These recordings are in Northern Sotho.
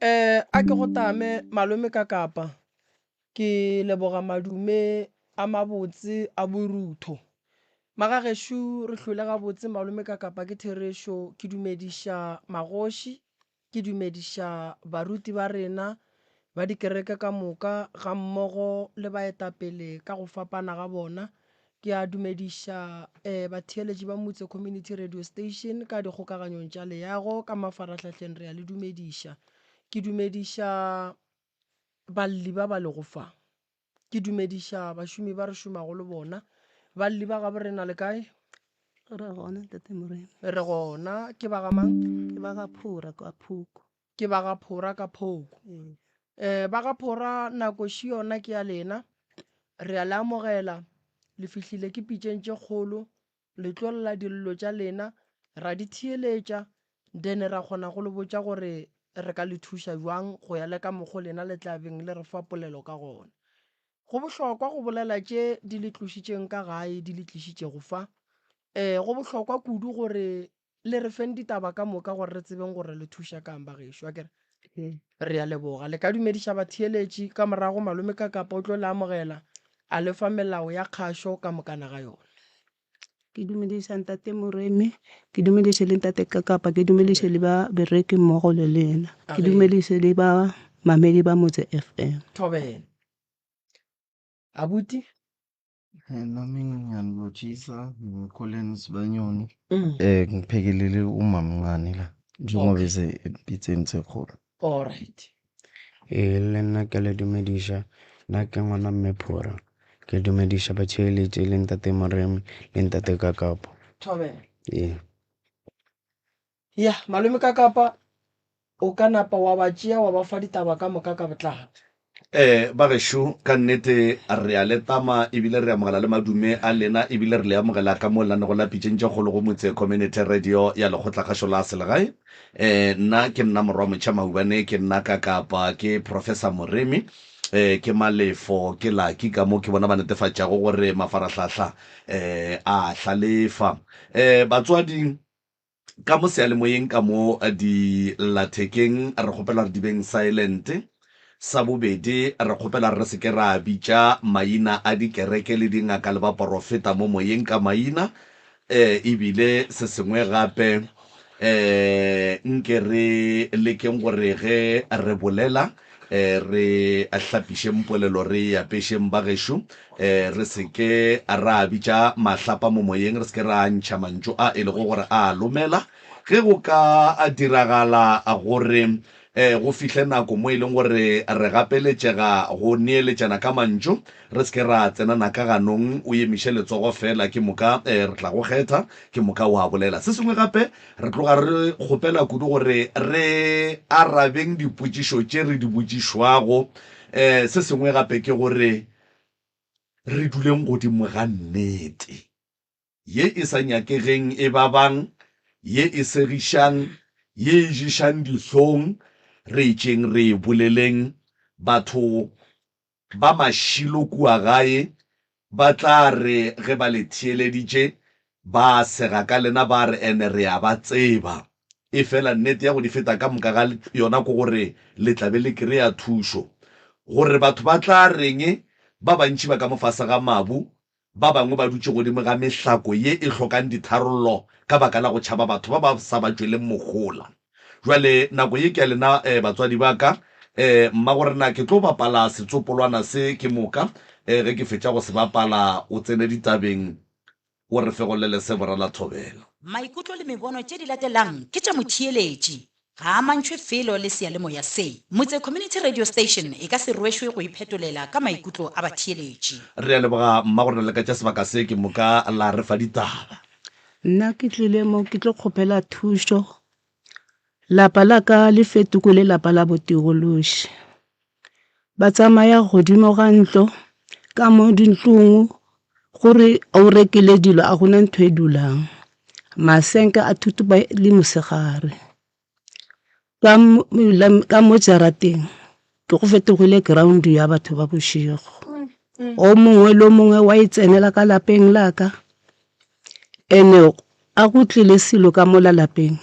Eh, a ke go tame malome ka kapa. Ke leboga madume a mabotse a borutho. Magagešo re hlwele gabotse malome ka kapa ke therešo. Ke dumediša magoši, ke dumediša baruti ba rena ba dikereke ka moka gammogo le baetapele ka go fapana ga bona. Ke a dumediša eh, batheeletši ba Motse Community Radio Station ka dikgokaganyong tša leago ka mafarahlahleng re a le dumediša. Ke dumediša balli ba ba lego fa. Ke dumediša bašomi ba re šomago le bona. Balli ba gabo rena le kae? Re gona Ntate Moremi. Re gona. Ke ba ga mang? Ke ba ga Phora kwa Phoko. Ke ba ga Phora ka Phoko. Ee. Eh, ba ga Phora nako še yona ke ya lena. Re a le amogela. Le fihlile ke pitšeng tše kgolo. Le tlo lla dillo tša lena, ra di theeletša, then ra kgona go le botša gore re ka le thuša bjang go ya le ka mokgo lena le tla beng le re fa polelo ka gona. Go bohlokwa go bolela tše di le tlošitšeng ka gae di le tlišitšego fa. Eh, go bohlokwa kudu gore Le re feng ditaba ka moka gore re tsebeng gore le thuša kang bagešo, akere? Ee. Re a leboga. Le ka dumediša batheeletši, ka morago Malome Kakapa o tlo le amogela a le fa melao ya kgašo ka mokana ga yona. Ke dumediša Ntate Moremi, ke dumediše le Ntate Kakapa, ke dumediše le ba bereki mmogo le lena, ke Age. dumediše le ba mamedi ba Motse FM. Thobela. Abuti? Nami ngiyanilotshisa ngiCollins Banyoni. Mm. Eh ngiphekelele umamncane la njengoba Okay. bese empitseni sekhulu. All right. Ee, le nna ke le dumediša. Nna ke ngwana mme Phora. Ke dumediša batheeletši le ntate Moremi le ntate Kakapo. Thobela. Ee. Ya, malome Kakapa, o ka napa wa ba tšea wa ba fa ditaba ka moka ka botlalo. Eh, ba gešo, ka nnete re a le tama ebile re amogela le madume a lena ebile re le amogela ka mo lenanego la Pitšeng tše Kgolo go Motse Community Radio ya Lekgotlakgašo la Selegae. Eh, nna ke nna Morwa Motšha Maubane, ke nna Kakapa, ke Professor Moremi, eh, ke Malefo, ke Lucky ka mo ke bona ba netefatšago gore mafarahlahla eh, a hlalefa. Eh, batswadi, Ka mo seyalemoyeng ka mo dillathekeng re kgopela re di beng silent. Sa bobedi re kgopela re se ke ra bitša maina a dikereke le dingaka le baporofeta mo moyeng ka maina. Ebile se sengwe gape nke re lekeng gore ge re bolela Re hlapišeng polelo, re e apešeng bagešo, re se ke ra bitša mahlapa mo moyeng, re se ke ra ntšha mantšu a e lego gore a a lomela. Ge go ka diragala gore go fihle nako mo e leng gore re gapeletšega go neeletšana ka mantšu, re se ke ra tsenana ka ganong, o emiše letsogo feela, ke moka re tla go kgetha, ke moka wa bolela. Se sengwe gape, Re tloga re kgopela kudu gore re arabeng dipotšišo tše re di botšišwago. Um se sengwe gape ke gore re duleng godimo ga nnete ye e sa nyakegeng e babang, ye e segišang, ye e ješang dihlong, re e tšeeng re e boleleng. Batho Ba mašilo kua gae ba tla re ge ba le theeleditše, ba sega ka lena ba re, Ene re a ba tseba. Efela nnete ya go di feta ka moka ga yona ke gore le tla be le kry-a thušo. Gore batho ba tla reng, ba bantši ba ka mo fase ga mabu, ba bangwe ba dutše godimo ga mehlako ye e hlokang ditharollo ka baka la go tšhaba batho ba ba sa ba tšweleng mohola. Bjale nako ye ke ya lena batswadi ba ka. Mmagorena ke tlo bapala setsopolwana se ke moka ge ke fetša go se bapala o tsene ditabeng o re fegollele se borala thobela. Maikutlo le mebono tše di latelang ke tša motheeletši. Ga a amantšhwe felo le seyalemoya se. Motse Community Radio Station e ka se rwešwe go iphetolela ka maikutlo a batheeletši. Re a leboga mmagorena le ka tša sebaka se ke moka la re fa ditaba. Nna ke tlile mo ke tlo kgopela thušo. Lapa la ka le fetogile lapa la botigološi. Ba tsamaya godimo ga ntlo, ka mo dintlong gore o rekile dilo a gona ntho e dulang. Masenke a thuthupa le mosegare. Ka mo jarateng ke go fetogile ground ya batho ba bošego. O mongwe le o mongwe wa e tsenela ka lapeng la ka and-e a go tlile selo ka mola lapeng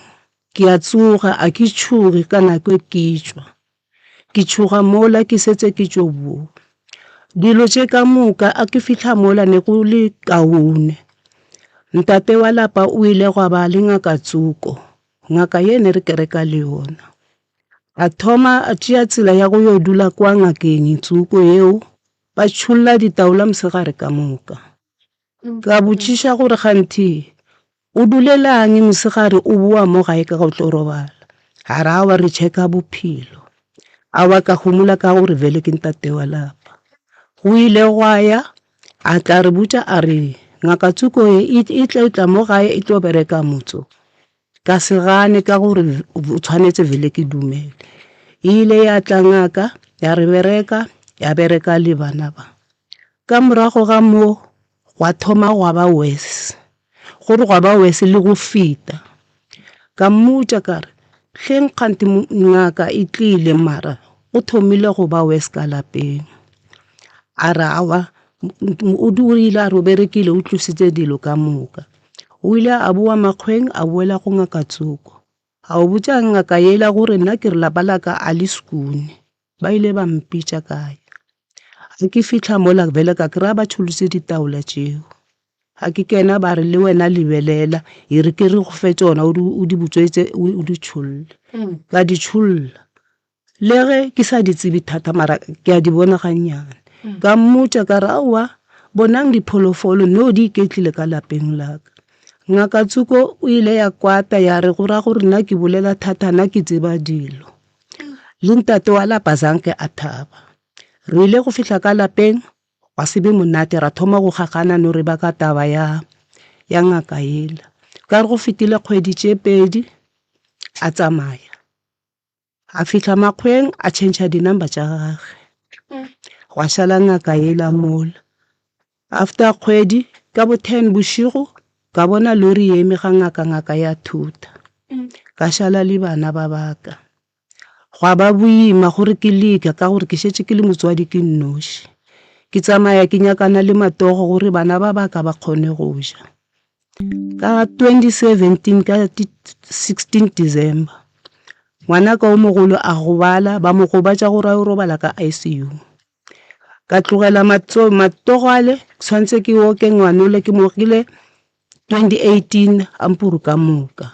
ke a tsoga a ke tšhoge ka nako e ke tšwa. Ke tšhoga mola ke setse ke tšo boa. Dilo tše ka moka a ke fihla mola ne go le kaone. Ntate wa lapa o ile gwa ba le ngaka tsoko, ngaka ye ne re kereka le yona. A thoma a tšea tsela ya go yo dula kwa ngakeng tsoko yeo, ba tšholla ditaola mosegare ka moka. Ka botšiša gore kganthe o dulelang mosegare o boa mo gae ka go tlo robala. A re aowa re checka bophelo. Aowa ka homola ka gore vele ke ntate wa lapa. Go ile gwa ya a tla re botša a re ngaka tsoko e e tla tla mo gae e tlo bereka motso. Ka se gane ka gore o tshwanetse vele ke dumele. E ile ya tla ngaka ya re bereka ya bereka le bana ba. Ka morago ga moo gwa thoma gwa ba worse, gore gwa ba worse le go feta. Ka mmotša ka re, hleng kganthe ngaka e tlile mara go thomile go ba worse ka lapeng. A re aowa o ile a re o berekile o tlositse dilo ka moka. O ile a boa makgweng a boela go ngaka tsoko. A o botša ngaka yela gore nna ke re lapa la ka a le sekune. Ba ile ba mpitša ka ya. Ge ke fihla mola bjale ka kry-a ba tšholotše ditaola tšeo. Ga ke kena ba re le wena lebelela, e re ke re go fe tšona o di butswetse o di tšholle. Ka di tšholla. Le ge ke sa di tsebe thata mara ke a di bona gannyane. Ka mmotša ka re aowa bonang dipholofolo no di iketlile ka lapeng la ka. Ngaka Tsoko o ile ya kwata ya re go ra gore nna ke bolela thata nna ke tseba dilo. Le ntate wa lapa zanke a thaba. Re ile go fihla ka lapeng gwa se be monate ra thoma go gagana no re baka taba ya ya ngaka yela. Ka re go fetile kgwedi tše pedi a tsamaya. A fihla makgweng a tšhentšha di-number tša gage. Gwa šala ngaka yela mola. After kgwedi ka bo 10 bošego ka bona lori e eme ga ngaka ngaka ya thutha. Ka šala le bana ba baka. Gwa ba boima gore ke leka ka gore ke šetše ke le motswadi ke nnoši. Ke tsamaya ke nyakana le matogo gore bana ba baka ba kgone go ja. Ka 2017 ka 16 December ngwanaka o mogolo a gobala ba mo gobatša gore a yo robala ka ICU. Ka tlogela matsogo ale tshwanetse ke oke ngwanole ke mo okile 2018 a mpuru ka moka.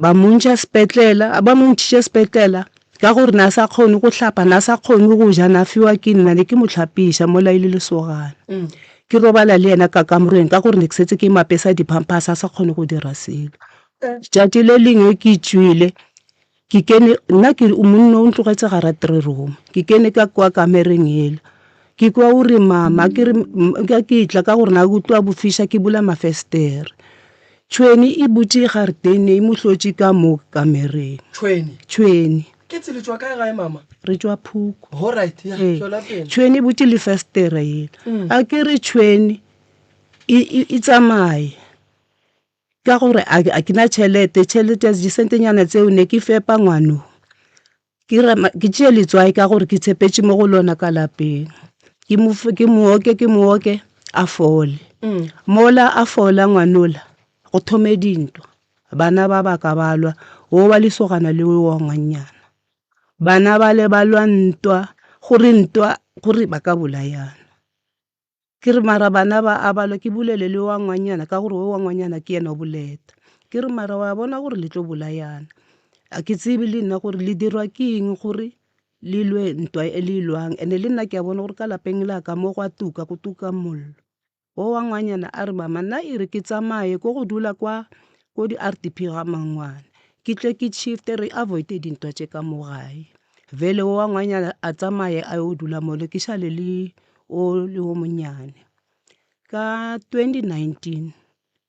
Ba mo ntšha sepetlela, ba mo ntšhitše sepetlela ka gore na sa kgone go hlapa, na sa kgone go ja, na fiwa ke nna, ne ke mo hlapiša mola e le lesogana. Ke robala le yena ka kamoreng ka gore ne ke setse ke mo apesa di-pampers a sa kgone go dira selo. Tšatši le lengwe ke tšwile ke kene nna ke monna o ntlogetše gara three room ke kene ka kwa kamereng yela ke kwa o re mama ke re ka ke tla ka gore na ke utlwa bofiša ke bula mafestere tšhwene e butše garetene e mo hlotše ka mo kamereng tšhwene tšhwene ke tsele tšwa kae gae mama re tšwa phuku alright ya Ee. tšwela pele tšhwene e butše lefestere yela a ke re tšhwene e e- e tsamaye Ka gore a ke na tšhelete, tšhelete disentenyana tseo ne ke fepa ngwano. Ke rema ke tšee letswai ka gore ke tshepetše mo go lona ka lapeng. Ke mo ke mo oke ke mo oke a fole. Mola a fola ngwanola go thome dintwa. Bana ba ba ka ba lwa, wo wa lesogana le wo wa ngwannyana. Bana bale ba lwa ntwa gore ntwa gore ba ka bolayana. Ke re mara bana ba a balwa ke bolele le wa ngwanyana ka gore wa ngwanyana ke yena o boleta. Ke re mara wa bona gore le tlo bolayana. A ke tsebe le nna gore le dirwa ke eng gore le lwe ntwa e le e lwang and-e le nna ke a bona gore ka lapeng la ka mo go a tuka go tuka mollo. Wo wa ngwanyana a re mama nna e re ke tsamaye ko go dula kwa ko di-R_D_P ga mangwane ke tle ke shift-e re avoid-e dintwa tše ka mo gae. Bjale wo wa ngwanyana a tsamaye a yo dula mole ke šale le o le o monnyane. Ka 2019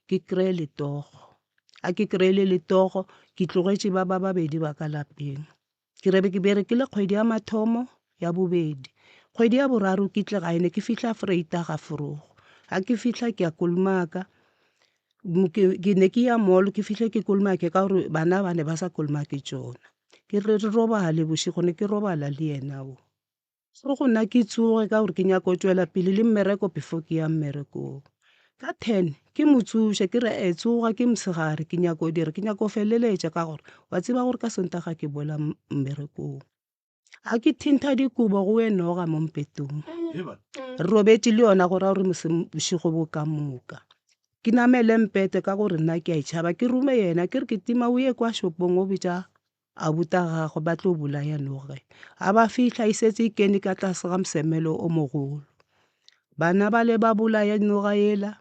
ke kry-e letogo, ga ke kry-ile letogo ke tlogetše ba ba babedi ba ka lapeng. Ke re ke berekile kgwedi ya mathomo, ya bobedi, kgwedi ya boraro ke tle gae ne ke fihla Vrydag vroeg. Ga ke fihla ke ya Kolomaka, ke ne ke ya mall ke fihle ke kolomake ka gore bana ba ne ba sa kolomake tšona. Ke re re robale bošego ne ke robala le yena o. Gore go nna ke tsoge ka gore ke nyaka go tšwela pele le mmereko before ke ya mmerekong. Ka ten ke mo tsoša ke re e tsoga ke mosegare ke nyaka go dira ke nyaka go feleletša ka gore wa tseba gore ka Sontaga ke boela mmerekong. A ke thintha dikobo go we noga mo mpetong. Re robetše le yona go ra gore bošego bo ka moka. Ke namele mpete ka gore nna ke a e tšhaba. Ke rome yena ke re ke tima o ye kwa shopong o bitša abuta gagwe ba tlo bolaya noga. A ba fihla e setse e kene ka tlase ga mosemelo o mogolo. Bana bale ba bolaya noga yela.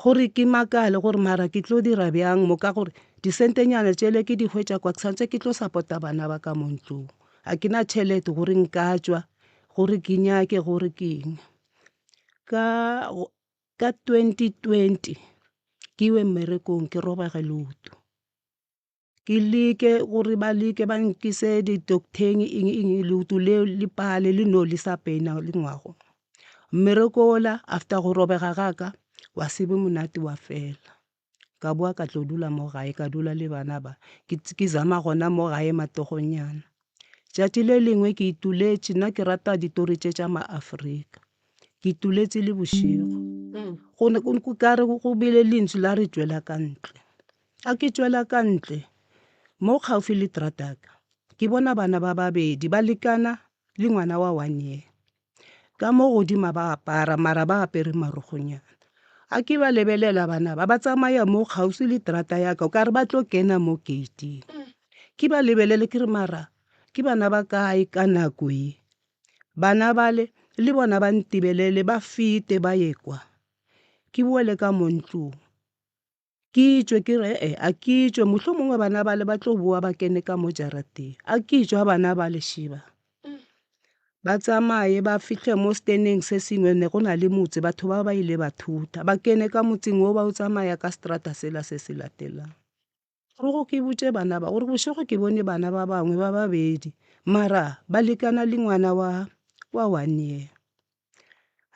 Gore ke makale gore mara ke tlo dira bjang mo ka gore disentenyana tšele ke di hwetša kwa ke santse ke tlo support-a bana ba ka mo ntlong. Ga ke na tšhelete gore nka tšwa gore ke nyake gore ke eng. Ka ka 2020 ke iwe mmerekong ke robega leoto. Ke leke gore ba leke ba nkise di-doctor-eng eng eng leoto leo le pale le no le sa pain-a le ngwago. Mmereko ola after go robega ga ka wa se be monate wa fela. Ka bowa ka tlo dula mo gae ka dula le bana ba ke zama gona mo gae matogonyana. Tšatši le lengwe ke ituletše nna ke rata ditori tše tša maAfrika. Ke ituletše le bošego go ka re go bile lentswe la re tšwela ka ntle. A ke tšwela ka ntle, mo kgaufsi le terata ya ka, ke bona bana ba babedi ba lekana le ngwana wa one year. Ka mo godimo ba apara mara ba apere marokgonyana. A ke ba lebelela bana ba, ba tsamaya mo kgauswi le terata ya ka, o ka re ba tlo kena mo gate-ing. Ke ba lebelele ke re mara ke bana ba kae ka nako ye? Bana bale le bona ba ntebelele ba fete ba ye kwa. Ke boele ka mo ntlong. Ke tšwe ke re, E-e, a ke tšwe, mohlomongwe bana bale ba tlo boa ba kene ka mo jarateng. A ke tšwa bana bale šiba. Ba tsamaye ba fihle mo steneng se sengwe, ne go na le motse, batho ba ba ile ba thutha. Ba kene ka motseng wo ba o tsamaya ka seterata sela se se latelang. Rogo ke botše bana ba gore bošego ke bone bana ba bangwe ba babedi mara ba lekana le ngwana wa wa one year.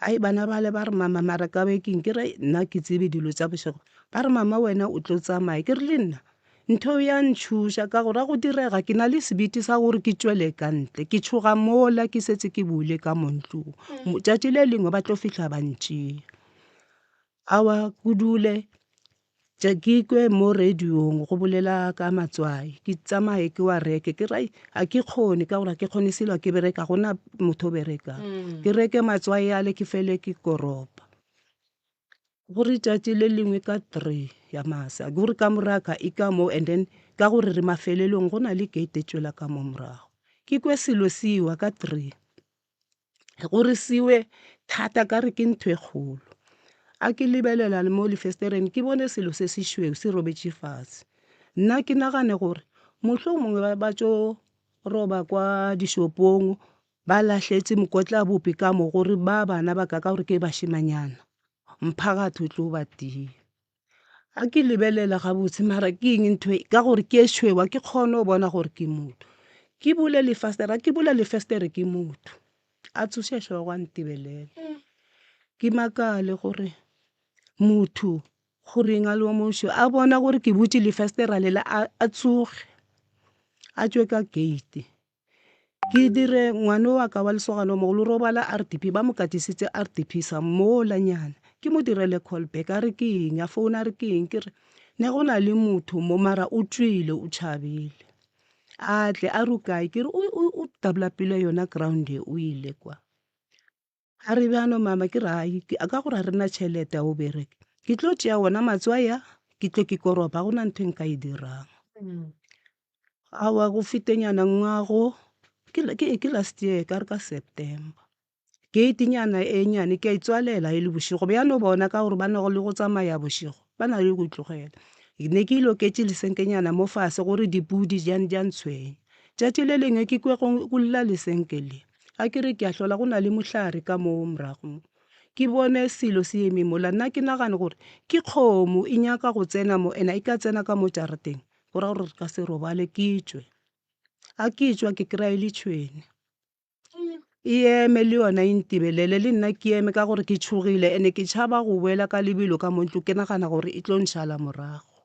Hai bana bale ba re mama mara ka be keng ke re nna ke tsebe dilo tša bošego. Ba re mama wena o tlo tsamaya ke re le nna ntho ya ntšhoša ka gore a go direga ke na le sebete sa gore ke tšwele ka ntle ke tšhoga mola ke setse ke boile ka mo ntlong. Tšatši le lengwe ba tlo fihla ba ntšea. Aowa ko dule ke kwe mo radio-ng go bolela ka matswai ke tsamaye ke wa reke ke re ga ke kgone ka gore ga ke kgone selo ga ke bereka ga gona motho o berekang. Ke reke matswai ale ke fele ke koropa. Gore tšatši le lengwe ka three ya masa ke gore kamora ya ka e ka mo and then ka gore re mafelelong go na le gate e tšwela ka mo morago. Ke kwe selo se wa ka three. Gore siwe thata ka re ke ntho e kgolo. A ke lebelela le mo lefestereng ke bone selo se se šweu se robetše fase. Nna ke nagane gore mohlomongwe ba ba tšo roba kwa dishopong ba lahletše mokotla bupi ka mo gore ba bana ba ka ka gore ke bašemanyana mphakathi o tlo ba tia. A ke lebelela gabotse mara ke eng ntho e ka gore ke e tšhweu ga ke kgone go bona gore ke motho. Ke bule lefastere ga ke bula lefastere ke motho a tsoše hlogo a ntebelela. Ke makale gore motho goreng a le wa mošo a bona gore ke butše lefastere lela a tsoge a tšwe ka gate. Ke dire ngwano wa ka wa lesogana o mogolo o robala RDP ba mo katisitse RDP sa mola nyana ke mo direle call back a re ke eng a founa a re ke eng ke re ne go na le motho mo mara o tšwile o tšhabile a tle a re o kae ke re o developile yona ground e o ile kwa. A re bjano mama ke re ai ka gore ga re na tšhelete a o bereke ke tlo tšea ona matswai a ke tle ke koropa ga gona ntho e nka e dirang. Aowa go fetenyana ngwago ke last year ka re ka September gate nyana e nnyane ke a e tswalela e le bošego bjano bona ka gore ba na le go tsamaya bošego ba na le go tlogela. Ne ke loketše lesenkenyana mo fase gore dipudi di a ntshwenya. Tšatši le lengwe ke kwe go lla lesenke le. Ga ke re ke a hlola go na le mohlare ka mo morago mo. Ke bone selo se eme mola nna ke nagane gore ke kgomo e nyaka go tsena mo and e ka tsena ka mo jarateng go ra gore re ka se robale ke tšwe. Ga ke tšwa ke kry-a e le tšhwene e eme le yona e ntebelele le nna ke eme ka gore ke tšhogile and-e ke tšhaba go boela ka lebelo ka mo ntlong ke nagana gore e tlo nšala morago.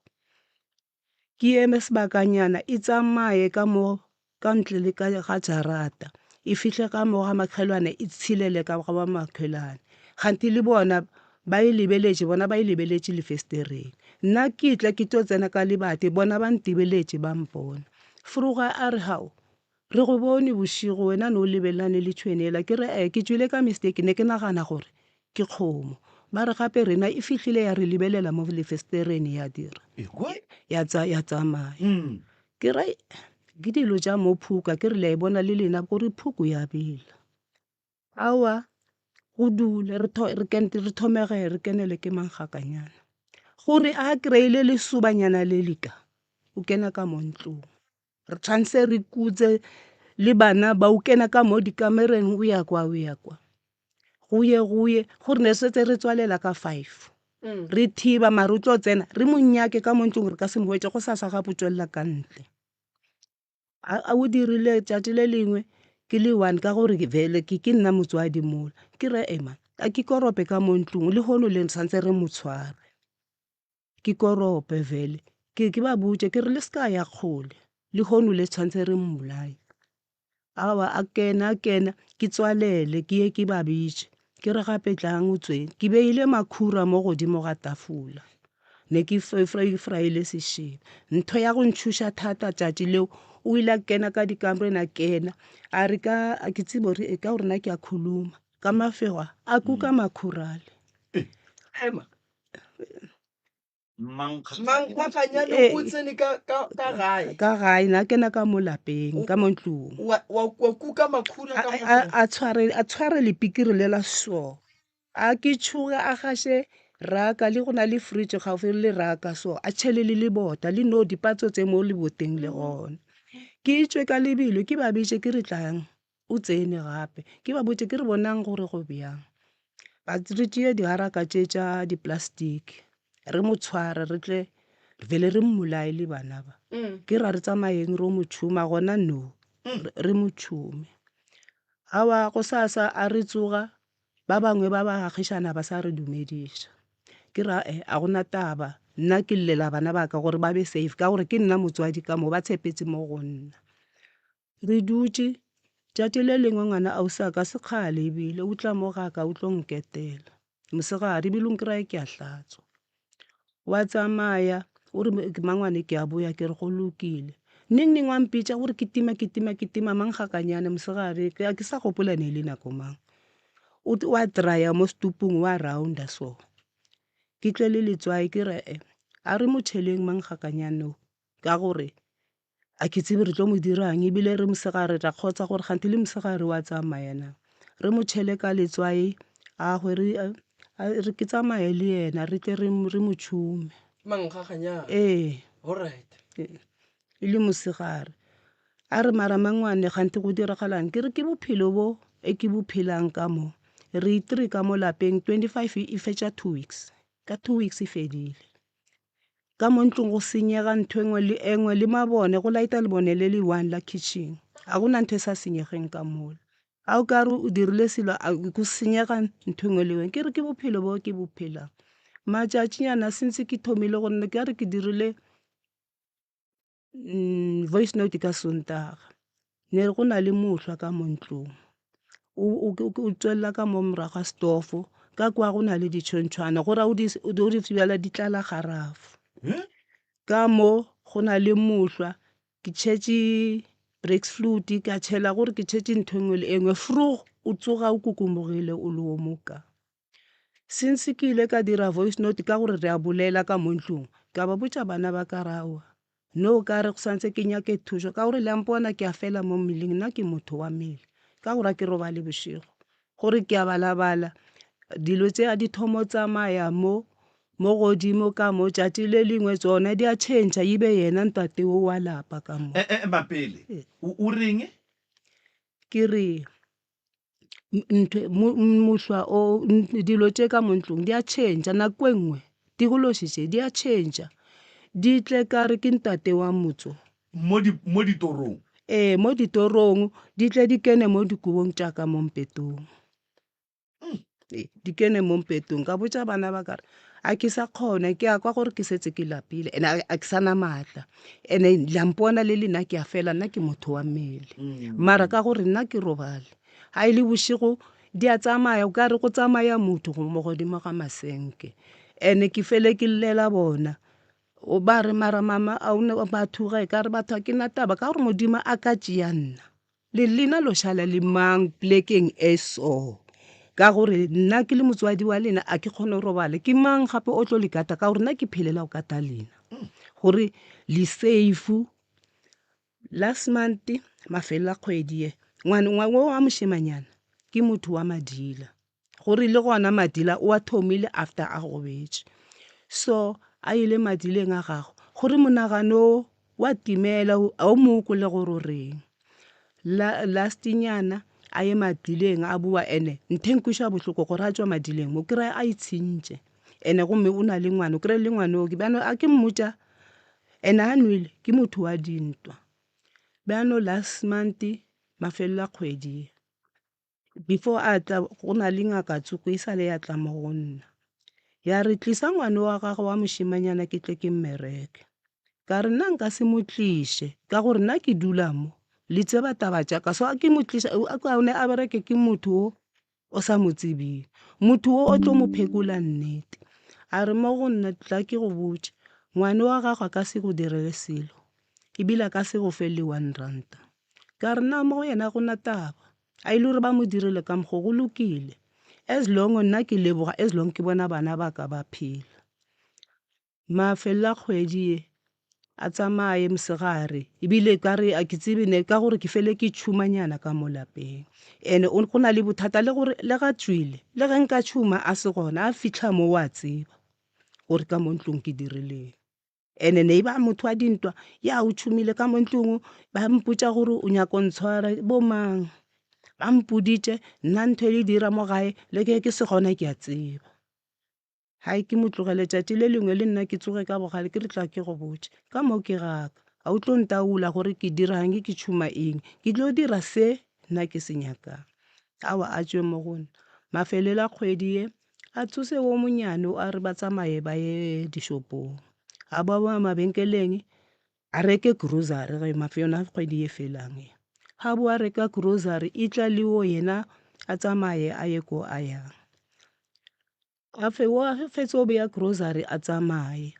Ke eme sebakanyana e tsamaye ka mo ka ntle le ka ga jarata e fihle ka mo ga makhelwane e tshelele ka ga ba makhelwane kganthe le bona ba e lebeletše bona ba e lebeletše lefestereng nna ke tla ke tlo tsena ka lebati bona ba ntebeletše ba mpona. Froga a re hao. Re go bone bošego wena ne o lebelelane le tšhwene yela. Ke re, Ee, ke tšwile ka mistake, ne ke nagana gore ke kgomo. Ba re gape rena e fihlile ya re lebelela mo lefestereng ya dira ya tsa ya tsamaya. Ke re ke dilo tša mo phuka ke re le a e bona le lena gore phuku ya bela. Aowa go dule re re re thomege re kenele ke mankgakanyana. Gore a kry-ile lesobanyana le le ka o kena ka mo ntlong. Re tshwanetse re kutse le bana ba o kena ka mo dikamereng o ya kwa o ya kwa. Go ye go ye gore ne setse re tswalela ka 5. Re thiba mara o tlo tsena re mo nyake ka mo ntlong re ka se mo hwetše gosasa gape o tšwelela ka ntle. A o dirile tšatši le lengwe ke le one ka gore vele ke ke nna motswadi mola. Ke re ema a ke korope ka mo ntlong lehono le santse re mo tshware. Ke korope vele ke ke ba botše ke re le se ka ya kgole lehono le tshwantse re mmolaye. Aowa a kena a kena ke tswalele ke ye ke ba bitše ke re gape tlang o tsweng. Ke beile makhura mo godimo ga tafola ne ke fry-ile sešebo. Ntho ya go ntšhoša thata tšatši leo o ile a kena ka dikamoreng a kena a re ka a ke tsebe gore ka gore nna ke a khuluma ka mafego a a kuka makhura ale. Ema. Mankgakganyane o tsene ka ka ka gae. Ka gae na kena ka mo lapeng ka mo ntlong. Wa wa wa kuka makhura ka mo. A tshware a tshware lepikiri le la so. A ke tshoge a gashe raka le go na le fridge gaufi le raka so a tšhele le lebota le no dipatso tse mo leboteng le gona. Ke tšwe ka lebelo ke ba bitše ke re tlang o tsene gape ke ba botše ke re bonang gore go bjang. Ba re tšee diharaka tše tša di-plastic re mo tshware re tle vele re mmolaye le bana ba. Ke ra re tsamayeng ro mo tšhuma gona no re mo tšhume. Aowa gosasa a re tsoga ba bangwe ba baagišana ba sa re dumediša. Ke ra e a gona taba nna ke llela bana ba ka gore ba be safe ka gore ke nna motswadi ka mo ba tshepetse mo go nna. Re dutše, tšatši le lengwe ngwana ausi a ka se kgale ebile o tla mo ga ka o tlo nketela mosegare ebile o nkry-a ke a hlatswa. Wa tsamaya o re mangwane ke a boya ke re go lokile. Neng neng wa mpitša o re ke tima ke tima ke tima mankgakanyane mosegare ga ke sa gopola ne e le nako mang. O wa traya mo setupung wa rounda so. Ke tle le letswai ke re a re mo tšheleng mankgakanyane o ka gore A ke tsebe re tlo mo dirang ebile re mosegare ra kgotsa gore kganthe le mosegare wa tsamaya na. Re mo tšhele ka letswai a hwe re re ke tsamaye le yena re tle re re mo tšhume. Mankgaganyana. Ee. Alright. E le mosegare. A re mara mangwane kganthe go diragalang? Ke re ke bophelo bo e ke bo phelang ka mo. Re three ka mo lapeng 25 e fetša 2 weeks. Ka 2 weeks e fedile. Ka mo ntlong go senyega ntho e nngwe le e nngwe le mabone go light-a lebone le le one la kitchen. Ga go na ntho e sa senyegeng ka mola. Ga o ka re o dirile selo go senyega ntho e nngwe le e nngwe. Ke re ke bophelo bo ke bo phelang. Matšatšinyana since ke thomile go nna ka re ke dirile voice note ka Sontaga ne go na le mohlwa ka mo ntlong o tswelela ka mo morago ga setofo ka kwa go na le ditšhontšhwana go raya o di bjala di tlala garafo. Ka mo go na le mohlwa ke tšhetše breaks fluid ka tšhela gore ke tšhetše ntho e nngwe le e nngwe vroeg o tsoga o kukumogile o le o moka. Since ke ile ka dira voice note ka gore re a bolela ka mo ntlong, ka ba botša bana ba ka re aowa no ka re go santse ke nyake thušo ka gore le a mpona ke a fela mo mmeleng nna ke motho wa mmele ka gore a ke robale bošego gore ke a balabala dilo tše a di thomo tsamaya mo mo godimo ka mo tšatši le lengwe tsona di a change e be yena ntate wo wa lapa ka mo. E, e, Mapele, o, o reng? Ke re ntho mohlwa o dilo tše ka mo ntlong di a tšhentšha nako e nngwe tikološi tše di a tšhentšha di tle ka re ke ntate wa motso. Mo di mo ditorong. Ee mo ditorong di tle di kene mo dikobong tša ka mo mpetong. Di kene mo mpetong ka botša bana ba ka re a ke sa kgona ke a kwa gore ke setse ke lapile and a ke sa na maatla and la mpona le lena ke a fela nna ke motho wa mmele mara ka gore nna ke robale ga e le bošego di a tsamaya o ka re go tsamaya motho go mo godimo ga masenke and ke fele ke llela bona o ba re mara mama a o ne batho ge ka re batho a ke na taba ka gore modimo a ka tšea nna. Le lena lo šala le mang plekeng e so? Ka gore nna ke le motswadi wa lena a ke kgone go robala. Ke mang gape o tlo le kata ka gore nna ke phelela go kata lena gore le safe. Last month mafelelo a kgwedi ye ngwana wa mošemanyana ke motho wa madila. Gore le gona madila o a thomile after a gobetše. So a ile madileng a gagwe gore monagano wa timela ga o mo kwe le gore o reng. La last nyana a ye madileng a boa and-e ntho e nkweša bohloko gore a tšwa madileng o kry-a a itshentše and-e gomme o na le ngwana o kry-e le ngwana o bjano a ke mmotša and-e a nwele ke motho wa dintwa. Bjano last month mafelelo a kgwedi ye before a tla go na le ngaka tsoko e sa le ya tla mo go nna ya re tlisa ngwana wa gago wa mošemanyana ke tle ke mmereke ka re nna nka se mo tliše ka gore nna ke dula mo le tseba taba tša ka so a ke mo tliša o ne a bereke ke motho o o sa mo tsebeng motho o o tlo mo phekola nnete a re mo go nna tla ke go botše ngwana wa gago a ka se go direle selo ebile a ka se go fe le one ranta Ka re, Na mo go yena go na taba? A e le gore ba mo dirile ka mokgo, go lokile. As long nna ke leboga, as long ke bona bana ba ka ba phela. Mafelelo a kgwedi ye, a tsamaye mosegare, ebile ka re a ke tsebe ne ka gore ke fele ke tšhumanyana ka mo lapeng. And go na le bothata le gore le ga tšwile, le ge nka tšhuma a se gona, a fitlha mo wa tseba gore ka mo ntlong ke dirileng. Ene ne e ba motho wa dintwa, ya o tšhomile ka mo ntlong, ba mpotša gore o nyaka go ntshwara, bo mang? Ba mpoditše, nna ntho e le dira mo gae le ge ke se gona ke a tseba. Hai ke mo tlogele tšatši le lengwe le nna ke tsoge ka bogale ke re tla ke go botše, ka mo ke gaka, ga o tlo ntaola gore ke dirang ke tšhoma eng, ke tlo dira se nna ke se nyakang. Aowa a tšwe mo go nna. Mafelelo a kgwedi ye A tsose wo monyane o a re ba tsamaye ba ye dishopong. A ba boa mabenkeleng a reke grocery ge yona kgwedi ye felang ye. Ga boa reka grocery e tla le wo yena a tsamaye a ye ko a yang. A fe wo a fetsa go beya grocery a tsamaye.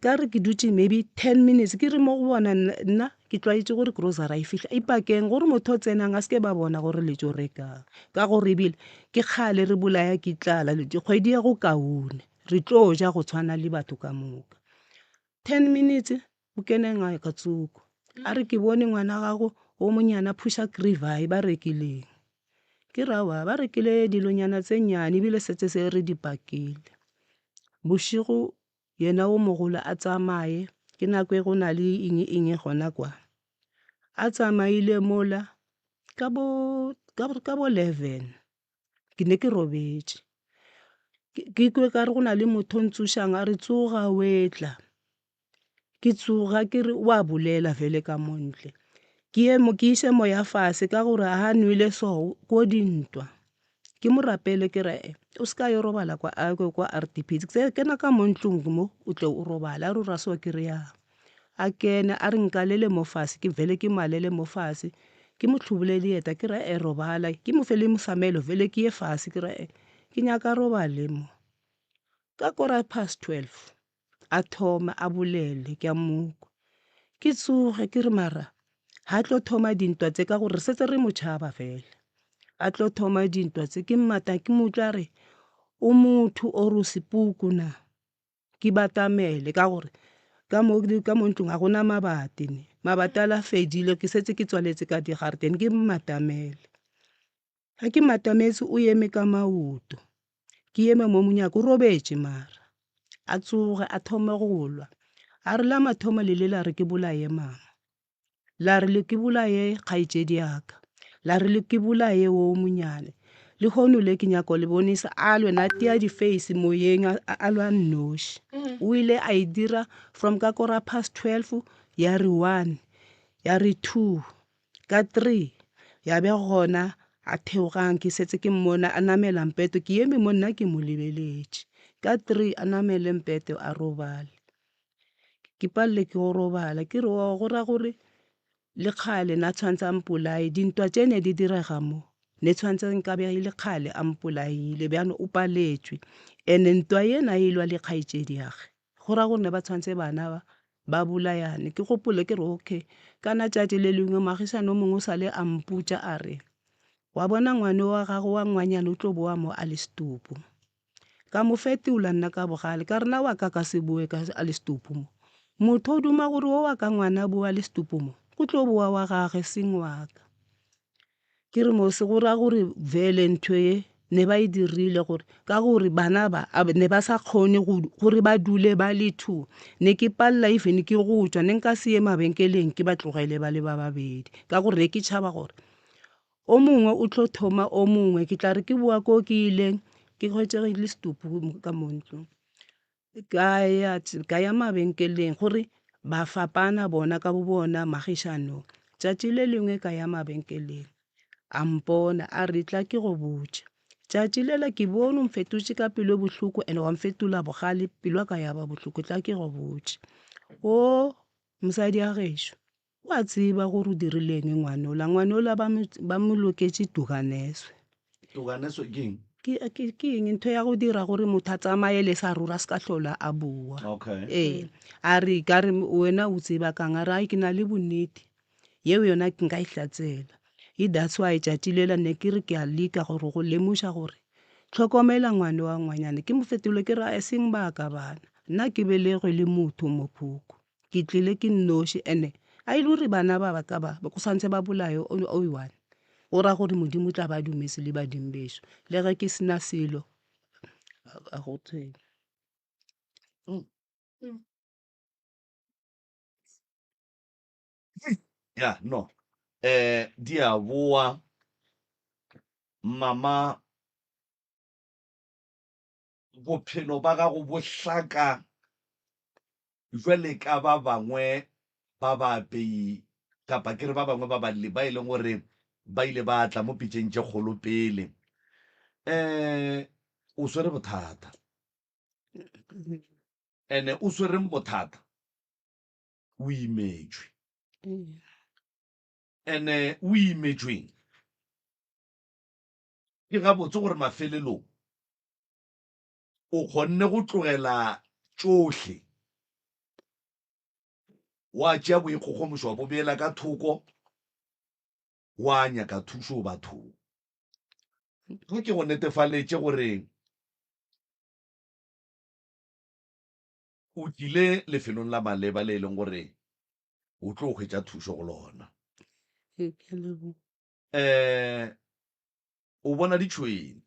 Ka re ke dutše maybe ten minutes ke re mo go bona nna ke tlwaetše gore grocery e fihla e pakeng gore motho o tsenang a se ke ba bona gore le tšo rekang ka gore ebile ke kgale re bolaya ke tlala kgwedi ya go kaone re tlo ja go tshwana le batho ka moka. Ten minutes go kene ngaka tsoko a re ke bone ngwana gago o monyane a phuša krivai ba rekileng ke re aowa ba rekile dilonyana tse nnyane ebile setse se re di pakile. Bošego yena wo mogolo a tsamaye ke nako e go na le eng eng gona kwa. A tsamaile mola ka bo ka bo 11 ke ne ke robetše ke kwe ka re go na le motho o ntsošang a re tsoga o etla. Ke tsoga ke re wa bolela fele ka mo ntle. Ke ye ke iše moya fase ka gore ha nwele so ko dintwa. Ke mo rapele ke re o se ka yo robala kwa kwa R_D_P kena ka mo ntlong mo o tle o robale. A re o ra so ke re ya. A kene a re nkalele mo fase ke vele ke malele mo fase ke mo hlobole dieta ke re robala ke mo fe le mosamelo vele ke ye fase ke re ke nyaka robale mo. Ka kora past 12 a thoma a bolele ke a mo kwa. Ke tsoge ke re mara ha tlo thoma dintwa tse ka gore re setse re mo tšhaba fela. A tlo thoma dintwa tse ke mmata ke mo utlwa a re o motho or o sepoko na? Ke batamele ka gore ka mo ka mo ntlong ga gona mabati ne, mabati a la fedile ke setse ke tswaletse ka digaretene ke mmatamele. Ga ke mmatametse o eme ka maoto. Ke eme mo monyako o robetše mara a tsoge a thome go lwa a re la mathomo le le la re ke bolaye mama la re le ke bolaye kgaetšedi ya ka la re le ke bolaye wo monyane lehono le ke nyako le bonesa a lwe na tia di-face moyeng a lwa nnoši o ile a e dira from ka kora past 12 ya re one ya re two Ka three ya be gona a theogang ke setse ke mmona a namela mpete ke eme mo nna ke mo lebeletše. Ka three a namele mpete a robale. Ke palelwe ke go robala ke re go ra gore le kgale na tshwanetse a mpolaye dintwa tše ne di direga mo ne tshwanetse nkabe e le kgale a mpolaile bjalo o paletšwe and-e ntwa ye na e lwa le kgaetšedi ya ge. Go ra gore ne ba tshwanetse bana ba ba bolayane. Ke gopole ke re okay, kana tšatši le lengwe moagišane o mongwe o sa le a mpotša a re, wa bona ngwano wa gago wa ngwanyana o tlo boa mo a le setopo. Ka mo fetola nna ka bogale ka re na wa ka ka se boe ka a le setopo mo. Motho o duma gore wo wa ka ngwana a boa a le setopo mo, go tlo boa wa gage seng wa ka. Ke re mose go ra gore vele ntho ye ne ba e dirile gore ka gore bana ba ne ba sa kgone gore ba dule ba le two. Ne ke palela even ke go tšwa ne nka se ye mabenkeleng ke ba tlogele ba le ba babedi ka gore ne ke tšhaba gore o mongwe o tlo thoma o mongwe ke tla re ke boa ko ke ileng ke hwetše le setopo ka mo ntlong. Ka ya ka ya mabenkeleng gore ba fapana bona ka bo bona magišanong. Tšatši le lengwe ka ya mabenkeleng a mpona a re tla ke go botše. Tšatši lela ke bone o mfetotše ka pelo e bohloko and wa mfetola bogale pelo ya ka ya ba bohloko tla ke go botše. O mosadi wa gešo O a tseba gore o dirileng ngwanola. Ngwanola ba mo, ba mo loketše tukaneswe. Tukaneswe ke eng? Ke, ke, ke eng ntho ya go dira gore motho a tsamaye le sa ruri a se ka hlola a boa. Okay. Ee, a re ka re wena o tseba kang? A re ai ke na le bonnete. Yeo yona nka e hlatsela. E that's why tšatši lela ne ke re ke a leka gore go lemoša gore hlokomela ngwana wa ngwanyana. Ke mo fetole ke re a eseng ba ka bana. Nna ke belegwe le motho mophoko. Ke tlile ke nnoši ene a e le gore bana ba ba ka ba go swantse ba bolaye o o one go ra gore Modimo o tla ba dumetse le badimo bešo le ge ke sena selo a go tshwenye. Ya no eh di a boa mama bophelo ba gago bo hlaka jwale ka ba bangwe ba baapei kapa ke re ba bangwe ba balli ba e leng gore ba ile ba tla mo pitšeng tše kgolo pele. Um o swere bothata. Ene o swereng bothata? O imetšwe. Ene o imetšweng? Ke gabotse gore mafelelong o kgonne go tlogela tšohle, wa tšea boikgogomošo wa bo beela ka thoko, wa nyaka thušo bathong. Ge ke go netefaletše gore o tlile lefelong la maleba le e leng gore o tlo hwetša thušo go lona. Um o bona ditšhwene.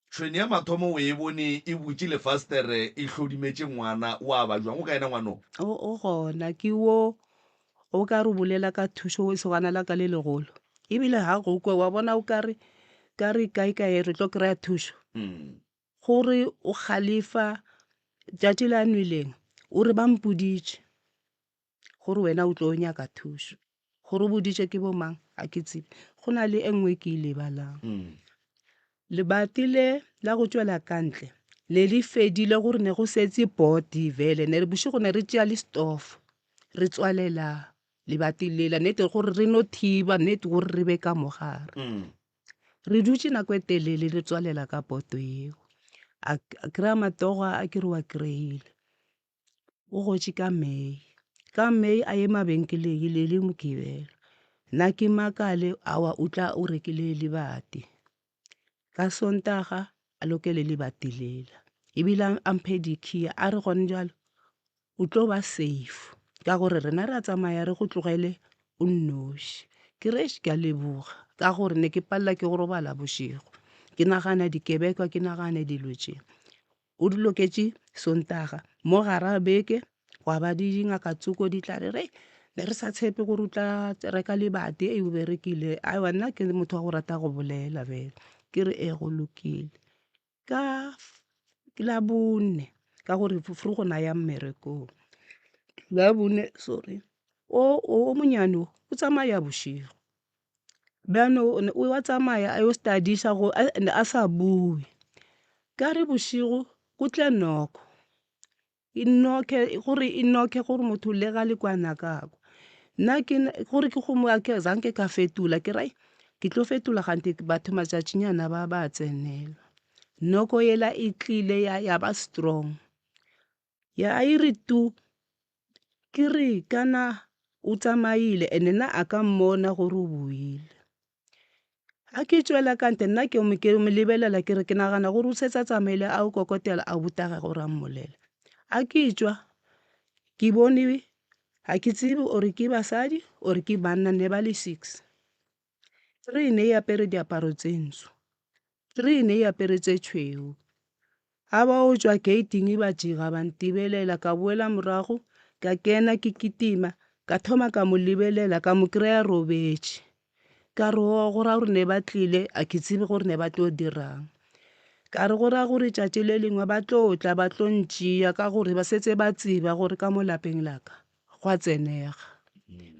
Tšhwene ya mathomo o e bone e butše lefastere e hlodimetše ngwana, o a ba jwang? O kae yena ngwana o? O, o gona. Ke wo o ka re o bolela ka thušo lesogana la ka le legolo. Ebile ga go kwe wa bona o ka re ka re kae kae re tlo kry-a thušo. Gore o galefa tšatši le a nweleng o re ba mpoditše gore wena o tlo nyaka thušo. Gore o boditše ke bo mang ga ke tsebe. Go na le e nngwe ke e lebalang. Lebati le la go tšwela ka ntle ne le fedile gore ne go setse body vele ne re bošego ne re tšea le stofo re tswalela lebati lela nete gore re no thiba nete gore re be ka mo gare. Re dutše nako e telele re tswalela ka boto yeo. A kry-a matsogo a ke re wa kry-ile. O gotše ka May. Ka May a ye mabenkeleng e le le Mokibelo. Nna ke makale aowa o tla o rekile lebati. Ka Sontaga a lokele lebati lela. Ebile a mphe di-key a re gone jwalo o tlo ba safe ka gore rena re a tsamaya re go tlogele o nnoši. Ke re eish ke a leboga ka gore ne ke palela ke go robala bošego. Ke nagana dikebekwa ke nagane dilo tše. O di loketše Sontaga mo gara beke gwa ba dingaka tsoko di tla re re ne re sa tshepe gore o tla reka lebati e o berekile aowa nna ke motho wa go rata go bolela bjale ke re ee go lokile ka Labone ka gore vroeg na ya mmerekong Labone sorry o monyane o o tsamaya bošego. Bjano o a tsamaya a yo studiša go a sa bue. Ka re bošego go tle noko, e noke gore e noke gore motho le ga le kwana ka kwa. Nna ke gore ke go zanke ka fetola ke re ke tlo fetola kganthe batho matšatšinyana ba ba tsenelwa. Noko yela e tlile ya ba strong ya e re tu. Ke re kana o tsamaile ene nna a ka mmona gore o boile. Ga ke tšwela ka ntle nna ke mo ke mo lebelela ke re ke nagana gore o setse a tsamaile a o kokotela a botagwe gore a mmolela. Ga ke tšwa ke bone ga ke tsebe or ke basadi or ke banna ne ba le six. Three ne e apere diaparo tse ntsho, three ne e apere tse tšhweu. Ga ba o tšwa gate-ing ba tšega ba ntebelela ka boela morago ka kena ke kitima ka thoma ka mo lebelela ka mo kry-a robetše. Ka re o go ra gore ne ba tlile a ke tsebe gore ne ba tlo dirang. Ka re go ra gore tšatši le lengwe ba tlo tla ba tlo ntšea ka gore ba setse ba tseba gore ka mo lapeng la ka gwa tsenega.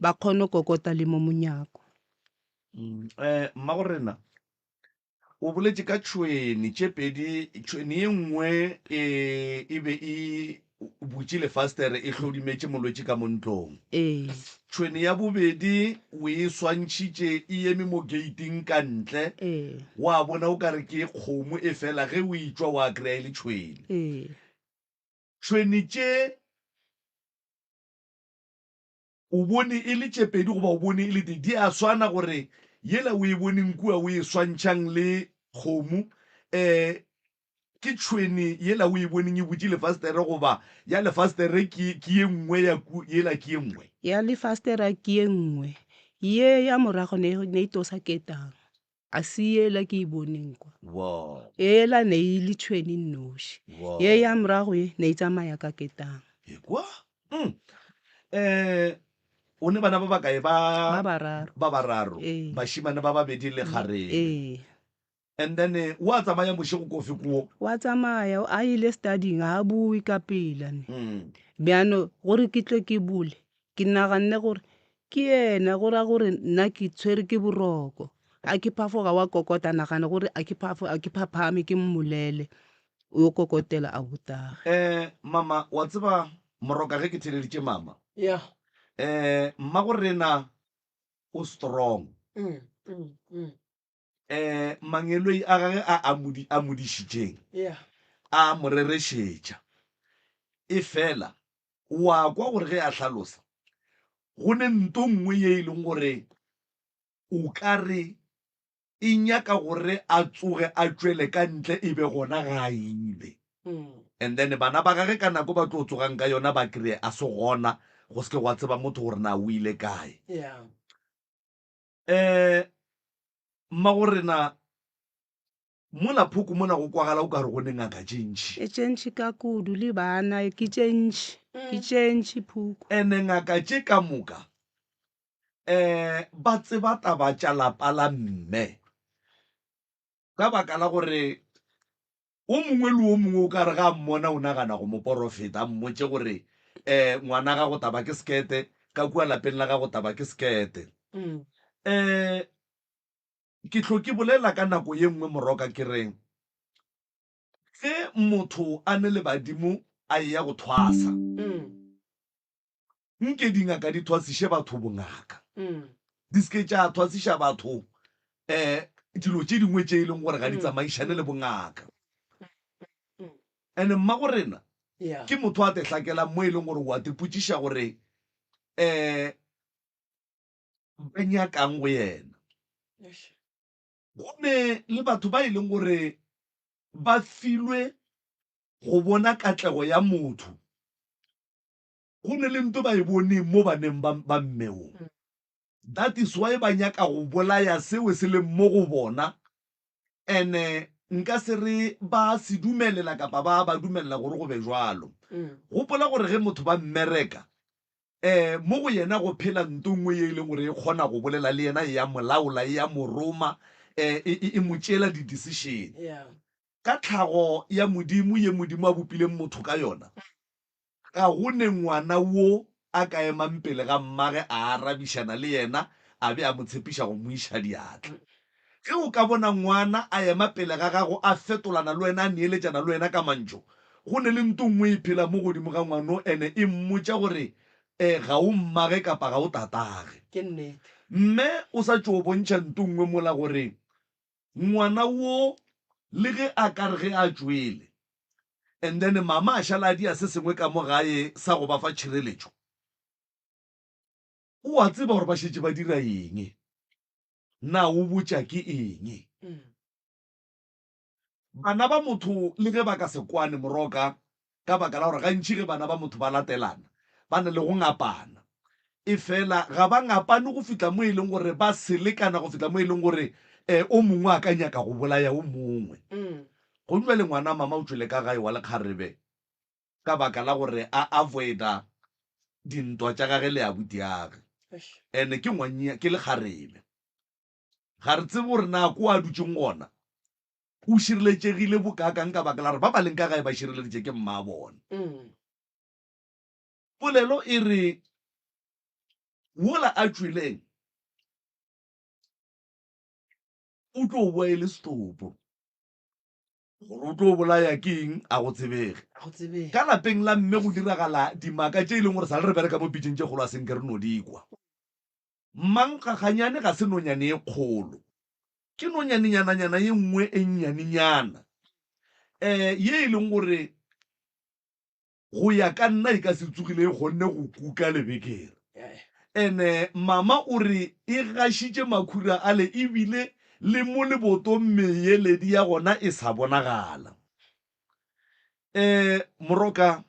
Ba kgone go kokota le mo monyako. Um Mmagorena o boletše ka tšhwene tše pedi. Tšhwene ye nngwe e, e be e butše lefastere e hlodimetše molwetši ka mo ntlong. Ee. Tšhwene ya bobedi o e swantšhitše e eme mo geiting ka ntle. Ee. Wa bona o ka re ke kgomo e fela ge o e tšwa wa kry-a e le tšhwene. Ee. Tšhwene tše O bone e le tše pedi goba o bone e le tee, di a swana gore yela o e boneng kua o e swantšhang le kgomo um ke tšhwene yela o e boneng e butše lefastere goba ya lefastere ke ke ye nngwe ya ku yela ke ye nngwe. Ya lefastere ke ye nngwe, ye ya morago ne ne e tosa ketang, a se yela ke e boneng kwa. Wow. Yela ne e le tšhwene nnoši, Wow. ye ya morago ye ne e tsamaya ka ketang. Ekwa? Mm. Eh, o ne bana ba bakae ba Ba bararo. Ba bararo. Ee. Bašemane ba babedi le kgarebe. Ee. And then eh, wa tsamaya bošego kofe kuo? Wa tsamaya a ile studying ga a boe ka pela ne. Mm. Bjano gore ke tle ke bule ke naganne gore ke yena go ra gore nna ke tshwere ke boroko. A ke phafoga wa kokota nagana gore a ke phafo a ke phaphame ke mmolele o yo kokotela a botage. Eh mama wa tseba moroka ge ke theleditše mama. Yeah. Eh mmago rena o strong. Mm, mm, mm. Eh mangeloi a gage a a mo a mo dišitšeng. Yeah. A mo rerešetša. E fela wa kwa gore ge a hlalosa go ne nto nngwe ye e leng gore o ka re e nyaka gore a tsoge a tšwele ka ntle e be gona ga a ile. And then bana ba gage ka nako ba tlo tsogang ka yona ba kry-e a se gona, go se ke gwa tseba motho gore na o ile kae. Yeah. Um mmagorena mola phoko mola go kwagala o ka re go ne ngaka tše ntši. E tše ntši ka kudu le bana ke tše ntši, ke tše ntši phuku. Ene ngaka tše ka moka um ba tseba taba tša lapa la mme ka baka la gore o mongwe le o mongwe o ka re ga a mmona o nagana go mo porofeta a mmotše gore um ngwana gago taba ke sekete ka kua lapeng la gago taba ke sekete. Um ke hlo ke bolela ka nako ye nngwe moroka ke re ge motho a ne le badimo a eya go thwasa Nke dingaka di thwasiše batho bongaka, di se ke tša thwasiša batho um dilo tše dingwe tše e leng gore ga di tsamaišane le bongaka. And mmagorena ke motho a te hlakelang mo e leng gore wa te potšiša gore um ba nyakang go yena. Go ne le batho ba e leng gore ba filwe go bona katlego ya motho. Go ne le nto ba e boneng mo baneng ba, ba mme wo. That is why ba nyaka go bolaya seo se leng mo go bona. And-e nka se re ba se dumelela kapa ba ba dumelela gore go be jwalo. Gopola gore ge motho ba mmereka, um mo go yena go phela nto nngwe ye e leng gore e kgona go bolela le yena, e a mo laola, e a mo roma, um e, e, e mo tšeela di-decision. Ka tlhago ya Modimo ye Modimo a bopileng motho ka yona, Ga go ne ngwana wo a ka emang pele ga mmage a arabišana le yena a be a mo tshepiša go mo iša diatla. Ge o ka bona ngwana a ema pele ga gago a fetolana le wena a neeletšana le wena ka mantšu, go ne le nto nngwe e phela mo godimo ga ngwano ene e mmotša gore ga o mmage kapa ga o tatage. Ke nnete. Mme o sa tšo bontšha nto nngwe mola gore Ngwana wo le ge a ka re ge a tšwele and then mama a šala a dia se sengwe ka mo gae sa go ba fa tšhireletšo. O a tseba gore ba šetše ba dira eng. Na o botša ke eng? Bana ba motho le ge ba ka se kwane moroka ka baka la gore gantši ge bana ba motho ba latelana ba na le go ngapana. Efela ga ba ngapane go fihla mo e leng gore ba selekana go fihla mo e leng gore o mongwe a ka nyaka go bolaya o mongwe. Go bjale ngwana mama o tšwele ka gae wa lekgarebe ka baka la gore a avoida dintwa tša gage le abutiage. Ene ke ngwannya ke lekgarebe. Ga re tsebe gore na ko a dutšeng gona o šireletšegile bokaakang ka baka la gore ba ba leng ka gae ba šireleditše ke mma bona. Polelo e re wola a tšweleng o tlo boa e le setopo. Gore o tlo bolaya ke eng a go tsebege. Ka lapeng la mme go diragala dimaka tše e leng gore sa le re bereka mo pitšeng tše kgolo a senke re no di kwa. Mankgaganyane ga se nonyane e kgolo. Ke nonyanenyananyana ye nngwe e nnyanenyana um ye e leng gore go ya ka nna e ka se tsogile e kgonne go kuka lebekere. Ene mama o re e gašitše makhura ale ebile le mo lebotong meyeledi ya gona e sa bonagala. Um Moroka.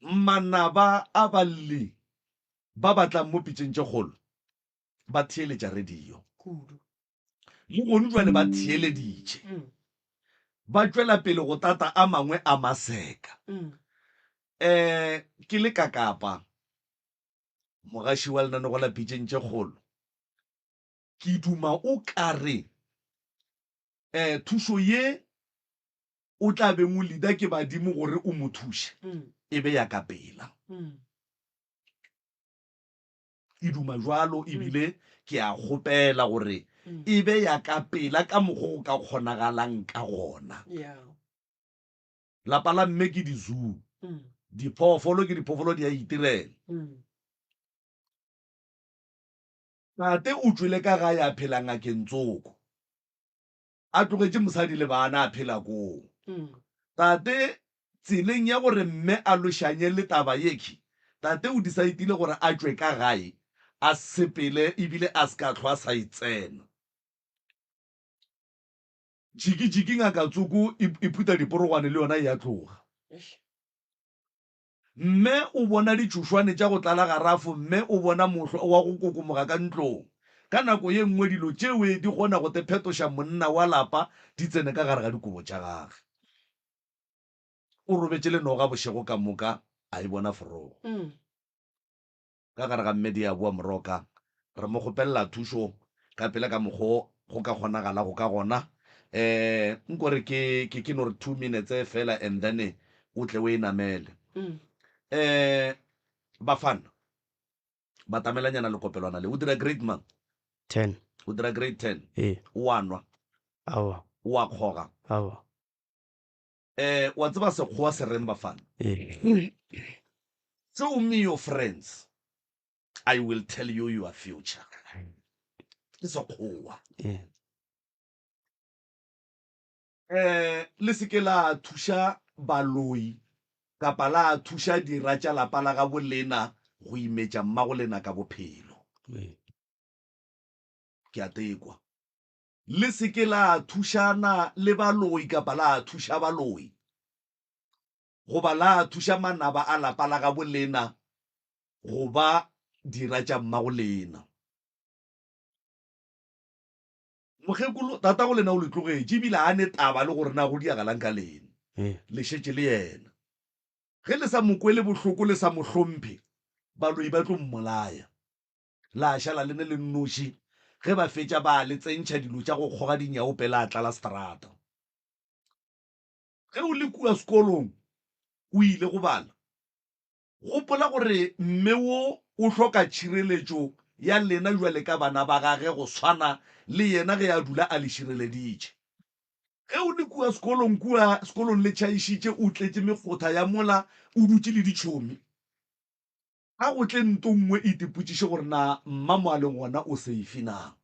Manaba a balli ba ba tlang mo pitšeng tše kgolo ba theeletša radio. Kudu. Le gonu jwale ba theeleditše. Ba tšwela pele go tata a mangwe a maseka. Um ke le ka Kapa, mogaši wa lenanego la Pitšeng tše Kgolo, ke duma o ka re um thušo ye o tla beng o leader ke badimo gore o mo thuše e be ya ka pela. Ke duma jwalo ebile ke a kgopela gore e be ya ka pela ka mokgo go ka kgonagalang ka gona. Lapa la mme ke di-zoo, diphoofolo ke diphoofolo di a itirela. Tate o tšwele ka gae a phela ngakeng tsoko. A tlogetše mosadi le bana a phela koo. Tate tseleng ya gore mme a lošanye le taba yekhi, tate o disaetile gore a tšwe ka gae a sepele ebile a se ka hlwa a sa e tsena. Jiki-jiki ngaka tsoko e, e phutha diporogwane le yona e a tloga. Mme o bona ditšhošwane tša go tlala garafo mme o bona mohlwa wa go kokomoga ka ntlong. Ka nako ye nngwe dilo tšewe di kgona go te phetoša monna wa lapa di tsene ka gare ga dikobo tša gage. O robetše le noga bošego ka moka a e bona forogo. Ka gare ga mme di a boa Moroka. Re mo kgopelela thušo ka pela ka mokgo go ka kgonagalago ka gona. Um nko re ke, ke, ke no re 2 minutes fela and then o tle o e namele. Um Bafana, batamelanyana lekopelwana le. O dira grade mang? 10. O dira grade 10? Ee. O a nwa? Aowa. O a kgoga? Aowa. Eh, wa tseba Sekgowa se reng, bafana? Ee. Show me your friends, I will tell you your future. Ke Sekgowa. Ee. Eh, le se ke la thuša baloi kapa la thuša dira tša lapa la gabo lena go imetša mmago lena ka bophelo. Ee. Ke a tekwa. Le se ke la thušana le baloi kapa la thuša baloi, goba la thuša manaba a lapa la gabo lena go ba dira tša mmago lena. Mokgekolo, tatago lena o le tlogetše ebile a ne taba le gore na go diagalang ka lena. Le šetše le yena. Ge le sa mo kwele bohloko, le sa mo hlomphe, baloi ba tlo mmolaya. La šala le ne le nnoši, ge ba fetša ba le tsentšha dilo tša go kgoga dinyaope la tlala seterata. Ge o le kua sekolong o ile go bala, gopola gore mme wo o hloka tšhireletšo ya lena bjale ka bana ba gage go swana le yena ge a dula a le šireleditše. Ge o le kua sekolong, kua sekolong le tšhaišitše o tletše mekgotha ya mola o dutše le ditšhomi. A go tle nto nngwe e tipotšiše gore na mma mo a leng gona o safe na.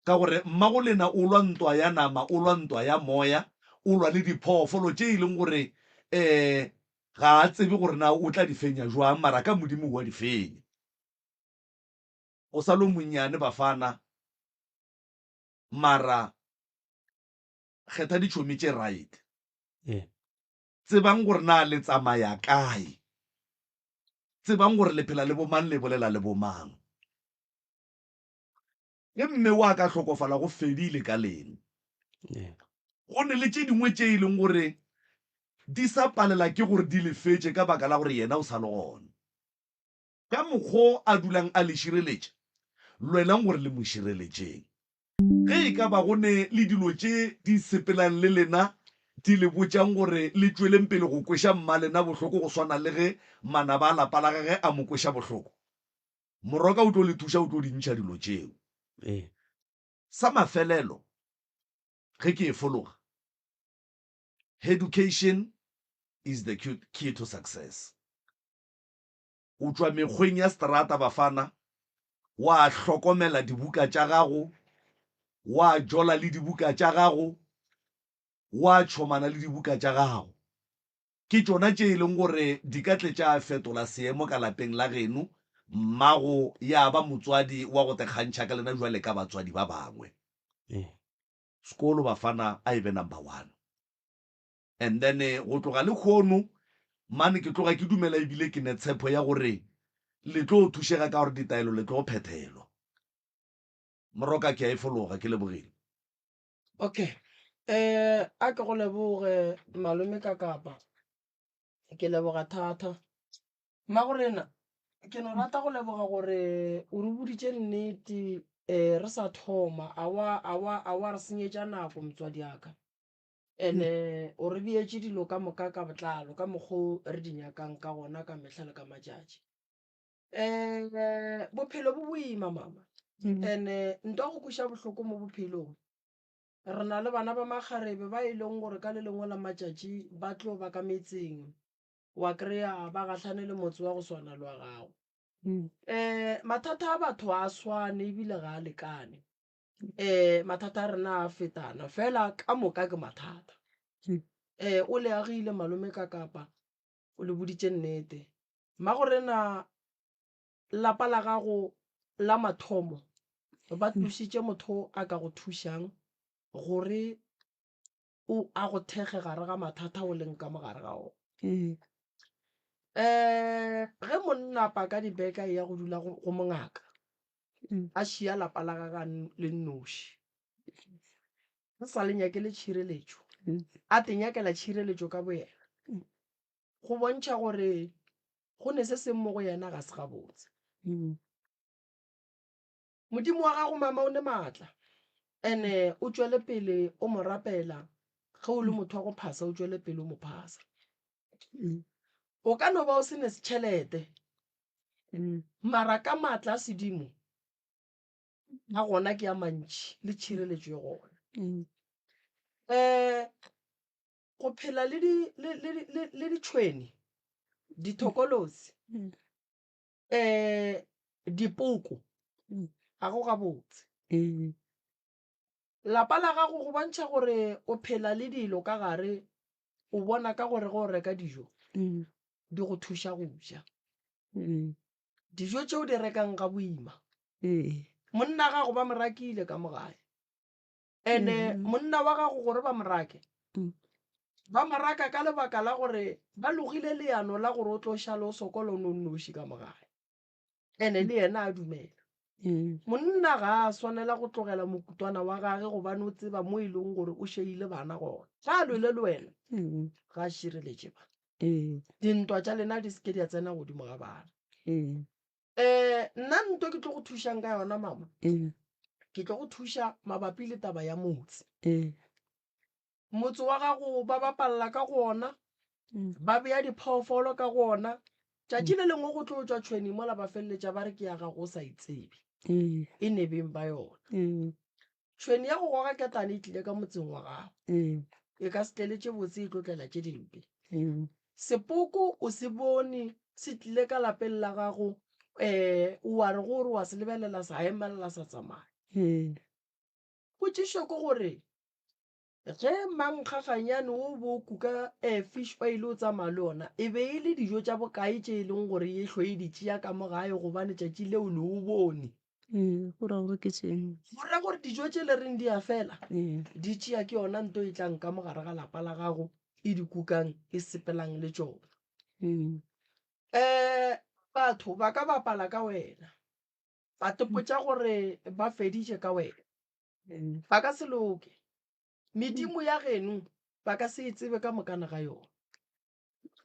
Ka gore mmago lena o lwa ntwa ya nama, o lwa ntwa ya moya, o lwa le diphoofolo tše e leng gore um Ga a tsebe gore na o tla di fenya jwang, mara ka Modimo o a di fenya. O sa le o monnyane, bafana, mara kgetha ditšhomi tše right. Ee. Tsebang gore na le tsamaya kae. Tsebang gore le phela le bomang, le bolela le bomang. Ge mme wa ka hlokofala go fedile ka lena. Go ne le tše dingwe tše e leng gore di sa palela ke gore di le fetše ka baka la gore yena o sa le gona. Ka mokgo a dulang a le šireletša, lwelang gore le mo šireletšeng. Ge e ka ba go ne le dilo tše di sepelang le lena di le botšang gore le tšweleng pele go kweša mmalena bohloko go swana le ge manaba a lapa la gagwe a mo kweša bohloko, Moroka o tlo le thuša, o tlo di ntšha dilo tšeo. Ee. Sa mafelelo, ge ke e fologa, Education is the key to success. O tšwa mekgweng ya seterata, bafana, wa hlokomela dibuka tša gago, wa jola le dibuka tša gago, wa tšhomana le dibuka tša gago. Ke tšona tše e leng gore di ka tle tša fetola seemo ka lapeng la geno, mmago ya ba motswadi wa go te kgantšha ka lena bjale ka batswadi ba bangwe. Sekolo bafana a e be number one. And then go tloga lehono mane ke tloga ke dumela ebile ke ne tshepo ya gore le tlo thušega ka gore ditaelo le tlo phethelwa. Moroka ke a e fologa, ke lebogile. Okay, eh a ke go leboge malome ka kapa ke leboga thata. Mmagorena ke no rata go leboga gore o re boditše nnete um re sa thoma a wa a wa a wa re senyetša nako motswadi wa ka. Ene o re beetše dilo ka moka ka botlalo ka mokgo re di nyakang ka gona ka mehla le ka matšatši. Um bophelo bo boima mama, ene nto ya go kweša bohloko mo bophelong re na le bana ba makgarebe ba e leng gore ka le lengwe la matšatši ba tlo ba ka metseng wa kry-a ba gahlane le motse wa go swana le wa gago. Um mathata a batho a swane ebile ga a lekane. Um mathata a rena a fetana fela ka moka ke mathata. Um o le agile malome ka kapa o le boditše nnete. Mmagorena lapa la gago la mathomo ba tlošitše motho a ka go thušang gore o a go thekge gare ga mathata o leng ka mo gare ga ona. Um ge monna a paka dibeke a eya go dula go mongaka a šia lapa la gagwe le nnoši, a sa le nyakele tšhireletšo, a te nyakela tšhireletšo ka boyena, go bontšha gore go ne se seng mo go yena ga se gabotse. Modimo wa gago mama o ne maatla ene o tšwele pele o mo rapela ge o le motho wa go phasa o tšwele pele o mo phasa. O ka no ba o se ne tšhelete mara ka maatla a sedimo a gona ke a mantši le tšhireletšo e gona. Um go phela le di le le le le ditšhwene, dithokolosi, um dipoko ga go gabotse. Lapa la gago go bontšha gore o phela le dilo ka gare, o bona ka gore ge o reka dijo di go thuša go ja. Dijo tše o di rekang ga boima. Monna gago ba mo rakile ka mo gae. Ene monna wa gago gore ba mo rake, ba mo raka ka lebaka la gore ba logile leano la gore o tlo šala o sokola o no nnoši ka mo gae. Ene le yena a dumela. Monna ga a swanela go tlogela mokutwana wa gage gobane o tseba mo e leng gore o šeile bana gona. Ga a lwele le wena, ga a šireletše bana. Dintwa tša lena di se ke di a tsena godimo ga bana. Um nna nto ke tlo go thušang ka yona mama, ke tlo go thuša mabapi le taba ya motse. Motse wa gago ba bapalla ka go ona, ba bea diphoofolo ka go ona. Tšatši le lengwe go tlo tšwa tšhweni mola ba feleletša ba re ke ya gago o sa e tsebe, e ne beng ba yona. Tšhweni ya go goga ketane e tlile ka motseng wa gago, e ka se tlele tše botse e tlo tlela tše dimpe. Sepoko o se bone se tlile ka lapeng la gago, um wa re gore wa se lebelela sa emelela sa tsamaya. Potšišo ke gore. Ge mankgaganyane wo bo kuka eh, fish oil o tsamaya le ona, e be e le dijo tša bokae tše e leng gore e hlwe e di tšea ka mo gae gobane tšatši leo le o bone? Ee, go ra gore ke tše. Go ra gore dijo tše le reng di a fela, Ee. di tšea ke yona nto e tlang ka mo gare ga lapa la gago e di kukang e sepelang le tšona. Ee. Eh, batho ba ka bapala ka wena, ba tepotša gore ba feditše ka wena. Ee. Ba ka se loke. Medimo ya geno ba ka se e tsebe ka mokana ga yona.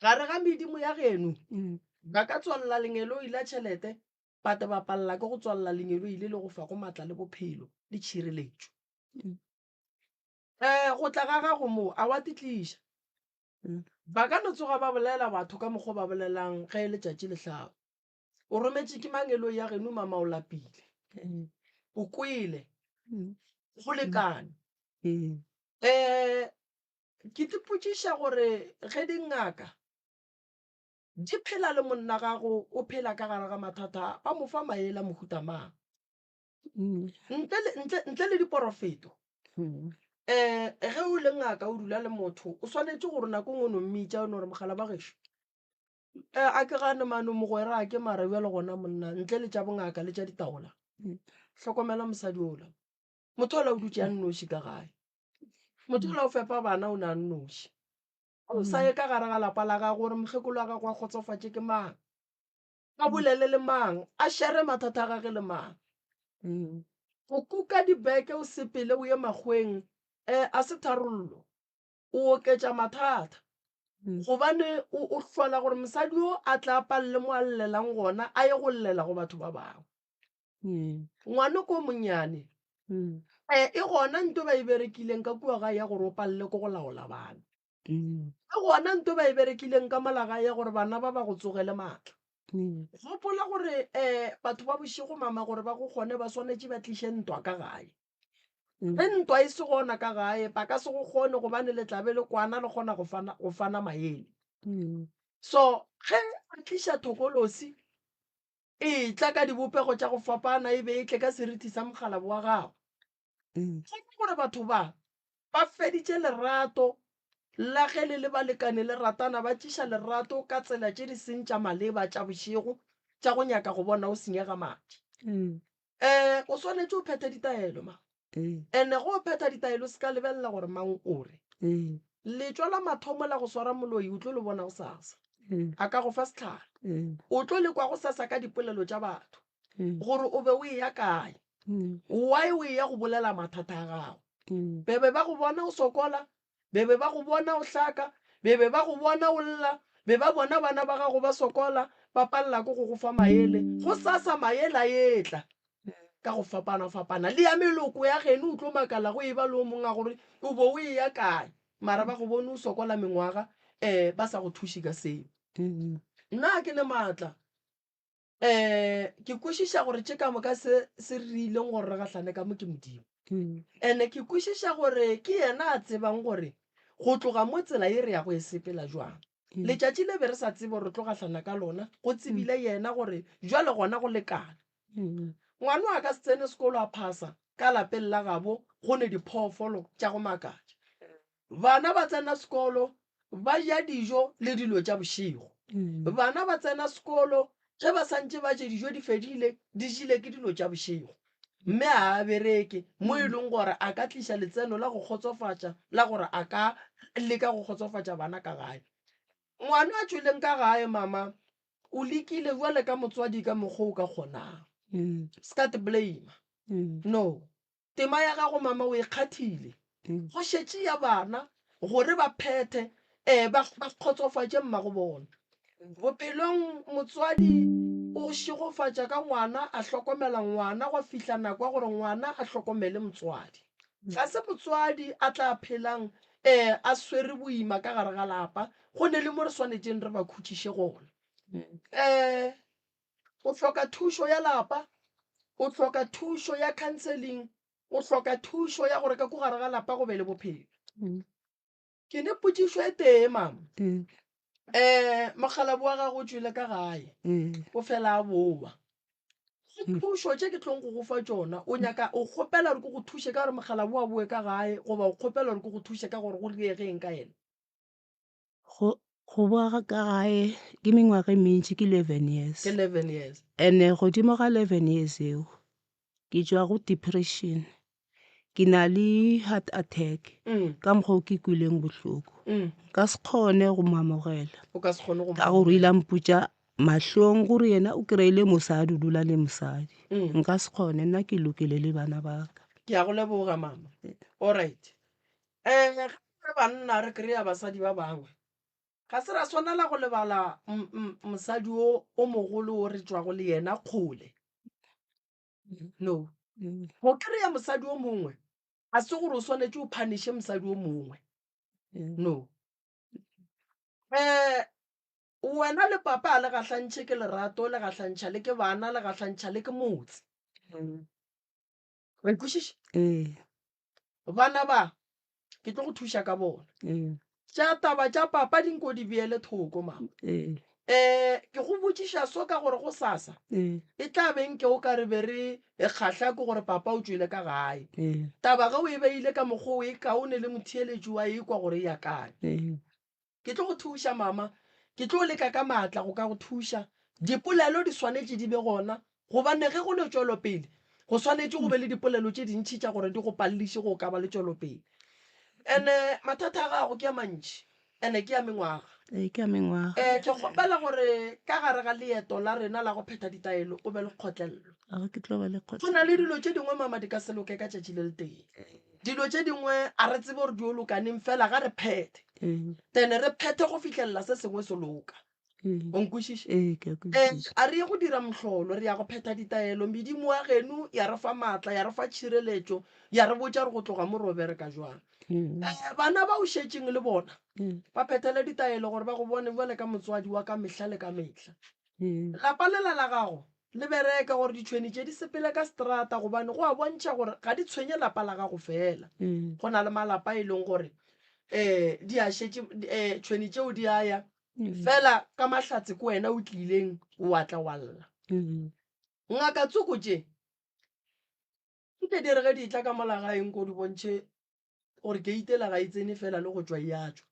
Gare ga medimo ya geno ba ka tswalela lengeloi la tšhelete, ba te ba palela ke go tswalela lengeloi le le go fago matla le bophelo le tšhireletšo. Um go tla ga gago mo a wa titliša. Ba ka no tsoga ba bolela batho ka mokgwa o ba bolelang ge letšatši le hlaba. O rometše ke mangeloi ya geno mama o lapile. O kwele. Go lekane. Um ke ipotšiša gore ge dingaka di phela le monna gago o phela ka gare ga mathata a, ba mo fa maele a mohuta mang? Ntle le, ntle, ntle le diporofeto. Um ge o le ngaka o dula le motho o swanetše gore nako e nngwe o no mmitša o no re mogala ba gešo Eh, a ke gane mano mogwera a ke mara bjalo gona monna ntle le tša bongaka le tša ditaola hlokomela mosadi ola motho ola o dutše a nnoši ka gae motho ola o fepa bana o ne a nnoši o sa ye ka gare ga lapa la gago gore mokgekolo wa gago a kgotsofatše ke mang a bolele le mang a shere mathata a gage le mang go kuka dibeke o sepele o ye makgweng um a se tharollo o oketša mathata gobane o o hlola gore mosadi yo a tla palele mo a llelang gona a ye go llela go batho ba bangwe. Ngwana ko monnyane eh, e gona nto ba e berekileng ka kua gae ya gore o palele ko go laola bana. E gona nto ba e berekileng ka mola gae ya gore bana ba ba go tsogele maatla. Gopola gore um batho ba bošego mama gore ba go kgone ba swanetše ba tliše ntwa ka gae. Ge ntwa e se gona ka gae, ba ka se go kgone gobane le tla be le kwana le kgona go fana, go fana maele. So ge a tliša thokolosi e tla ka dibopego tša go fapana e be e tle ka seriti sa mokgalabo wa gagwe. Gopola gore batho ba ba feditše lerato la ge le le balekane le ratana, ba tliša lerato ka tsela tše di seng tša maleba tša bošego tša go nyaka go bona o senyega madi. Um o swanetše o phethe ditaelo ma. Ene go o phetha ditaelo se ka lebelela gore mang o re. Letšwa la mathomo la go swara moloi o tlo le bona gosasa. A ka go fa sehlare. O tlo le kwa gosasa ka dipolelo tša batho gore o be o eya kae. Why o eya go bolela mathata a gago. Be be ba go bona o sokola, Be be ba go bona o hlaka, be be ba go bona o lla, be ba bona bana ba gago ba sokola, ba palela ke go go fa maele. Gosasa maele a etla ka go fapana-fapana. Le ya meloko ya geno o tlo makala go eba le o mongwe a gore o bo o eya kae, mara ba go bone o sokola mengwaga um ba sa go thuše ka seo. Nna ga ke ne maatla. Um ke kwešiša gore tše ka moka se se rileng gore re gahlane ka mo ke Modimo. Ene ke kwešiša gore ke yena a tsebang gore go tloga mo tsela ye re ya go e sepela jwang. Letšatši le be re sa tsebe gore re tlo gahlana ka lona, go tsebile yena gore jwale gona go lekane. Ngwana a ka se tsene sekolo a phasa ka lapeng la gabo go ne diphoofolo tša go makatša. Bana ba tsena sekolo ba ja dijo le dilo tša bošego. Bana ba tsena sekolo ge ba sa ntše ba je dijo di fedile, di jile ke dilo tša bošego. Mme ga a bereke mo e leng gore a ka tliša letseno la go kgotsofatša la gore a ka leka go kgotsofatša bana ka gae. Ngwana a tšweleng ka gae mama o lekile bjale ka motswadi ka mokgwa o ka kgonang. Se ka te blame. No. Tema ya gago mama o e kgathile. Go šetše ya bana gore ba phethe ee ba ba kgotsofatše mmago bona. Bophelong motswadi o šegofatša ka ngwana a hlokomela ngwana gwa fihla nako ya gore ngwana a hlokomele motswadi. Ga se motswadi a tla phelang ee a swere boima ka gare ga lapa go ne le mo re swanetšeng re ba khutšiše gona. Ee O hloka thušo ya lapa, o hloka thušo ya counseling, o hloka thušo ya gore ka ko gare ga lapa go be le bophelo. Ke ne potšišo e tee mama. Um mokgalabo wa gago o tšwele ka gae, o fela a bowa. Dithušo tše ke tlong go go fa tšona, o nyaka, o kgopela gore ke go thuše ka gore mokgalabje a boe ka gae goba o kgopela gore ke go thuše ka gore go diege eng ka yena? Go, go boa ga ka gae ke mengwaga e mentši, ke 11 years. Ke 11 years. And-e godimo ga 11 years eo, ke tšwa go depression, ke na le heart attack ka mokgwa o ke kwileng bohloko. Nka se kgone go mo amogela O ka se kgone go mo ka gore o ile a mpotša mahlong gore yena o kry-ile mosadi, o dula le mosadi. Nka se kgone, nna ke lokile le bana ba ka. Ke a go leboga mama. Alright. Um ge re banna re kry-a basadi ba bangwe, ga se ra swanela go lebala mosadi o o mogolo o re tšwago le yena kgole. No. Go kry-a mosadi o mongwe ga se gore o swanetše o punish-e mosadi o mongwe. No. Um wena le papa a le gahlantšhe ke lerato, le gahlantšha le ke bana, le gahlantšha le ke motse. Wa ikwešiša? Ee. Bana ba ke tlo go thuša ka bona. Ee. Tša taba tša papa di nko di beele thoko mama. Ee. Eh, ke go botšiša so ka gore go sasa Ee. e tla be nke o ka re be re e kgahla ke gore papa o tšwele ka gae. Ee. Taba ge o e beile ka mokgwa o e kaone le motheeletši wa ekwa gore e ya kae. Ee. Ke tlo go thuša mama, ke tlo leka ka maatla go ka go thuša. Dipolelo di swanetše di be gona gobane ge go ne tšwelopele go swanetše go be le dipolelo tše dintši tša gore di go paleliše go ka ba le tšwelopele. Ene mathata a gago ke a mantši ene ke a mengwaga. Ee, ke a mengwaga. Um ke kgopela gore ka gare ga leeto la rena la go phetha ditaelo o be le kgotlello. A ke tlo ba le Go na le dilo tše dingwe mama di ka se loke ka tšatši le letee. Dilo tše dingwe a re tsebe gore di yo loka neng fela ga re phethe. Then re phethe go fihlelela se sengwe se loka. O nkwešiša? Ee, ke a kwešiša. A re ye go dira mohlolo, re ya go phetha ditaelo. Medimo wa geno ya re fa maatla, ya re fa tšhireletšo, ya re botša gore go tloga mo re o bereka jwang. Bana ba o šetšeng le bona ba phethele ditaelo gore ba go bone bjale ka motswadi wa ka mehla le ka mehla. Lapa lela la gago le bereke gore ditšhwene tše di sepele ka seterata gobane go a bontšha gore ga di tshwenye lapa la gago fela. Go na le malapa e leng gore um di a šetše um tšhwene tšeo di a ya fela ka mahlatse ke wena o tlileng wa tla wa lla. Ngaka tsoko tše nke di re ge di etla ka mola gae nko di bontšhe gore keite ela ga e tsene fela le go tšwa e a tšwa.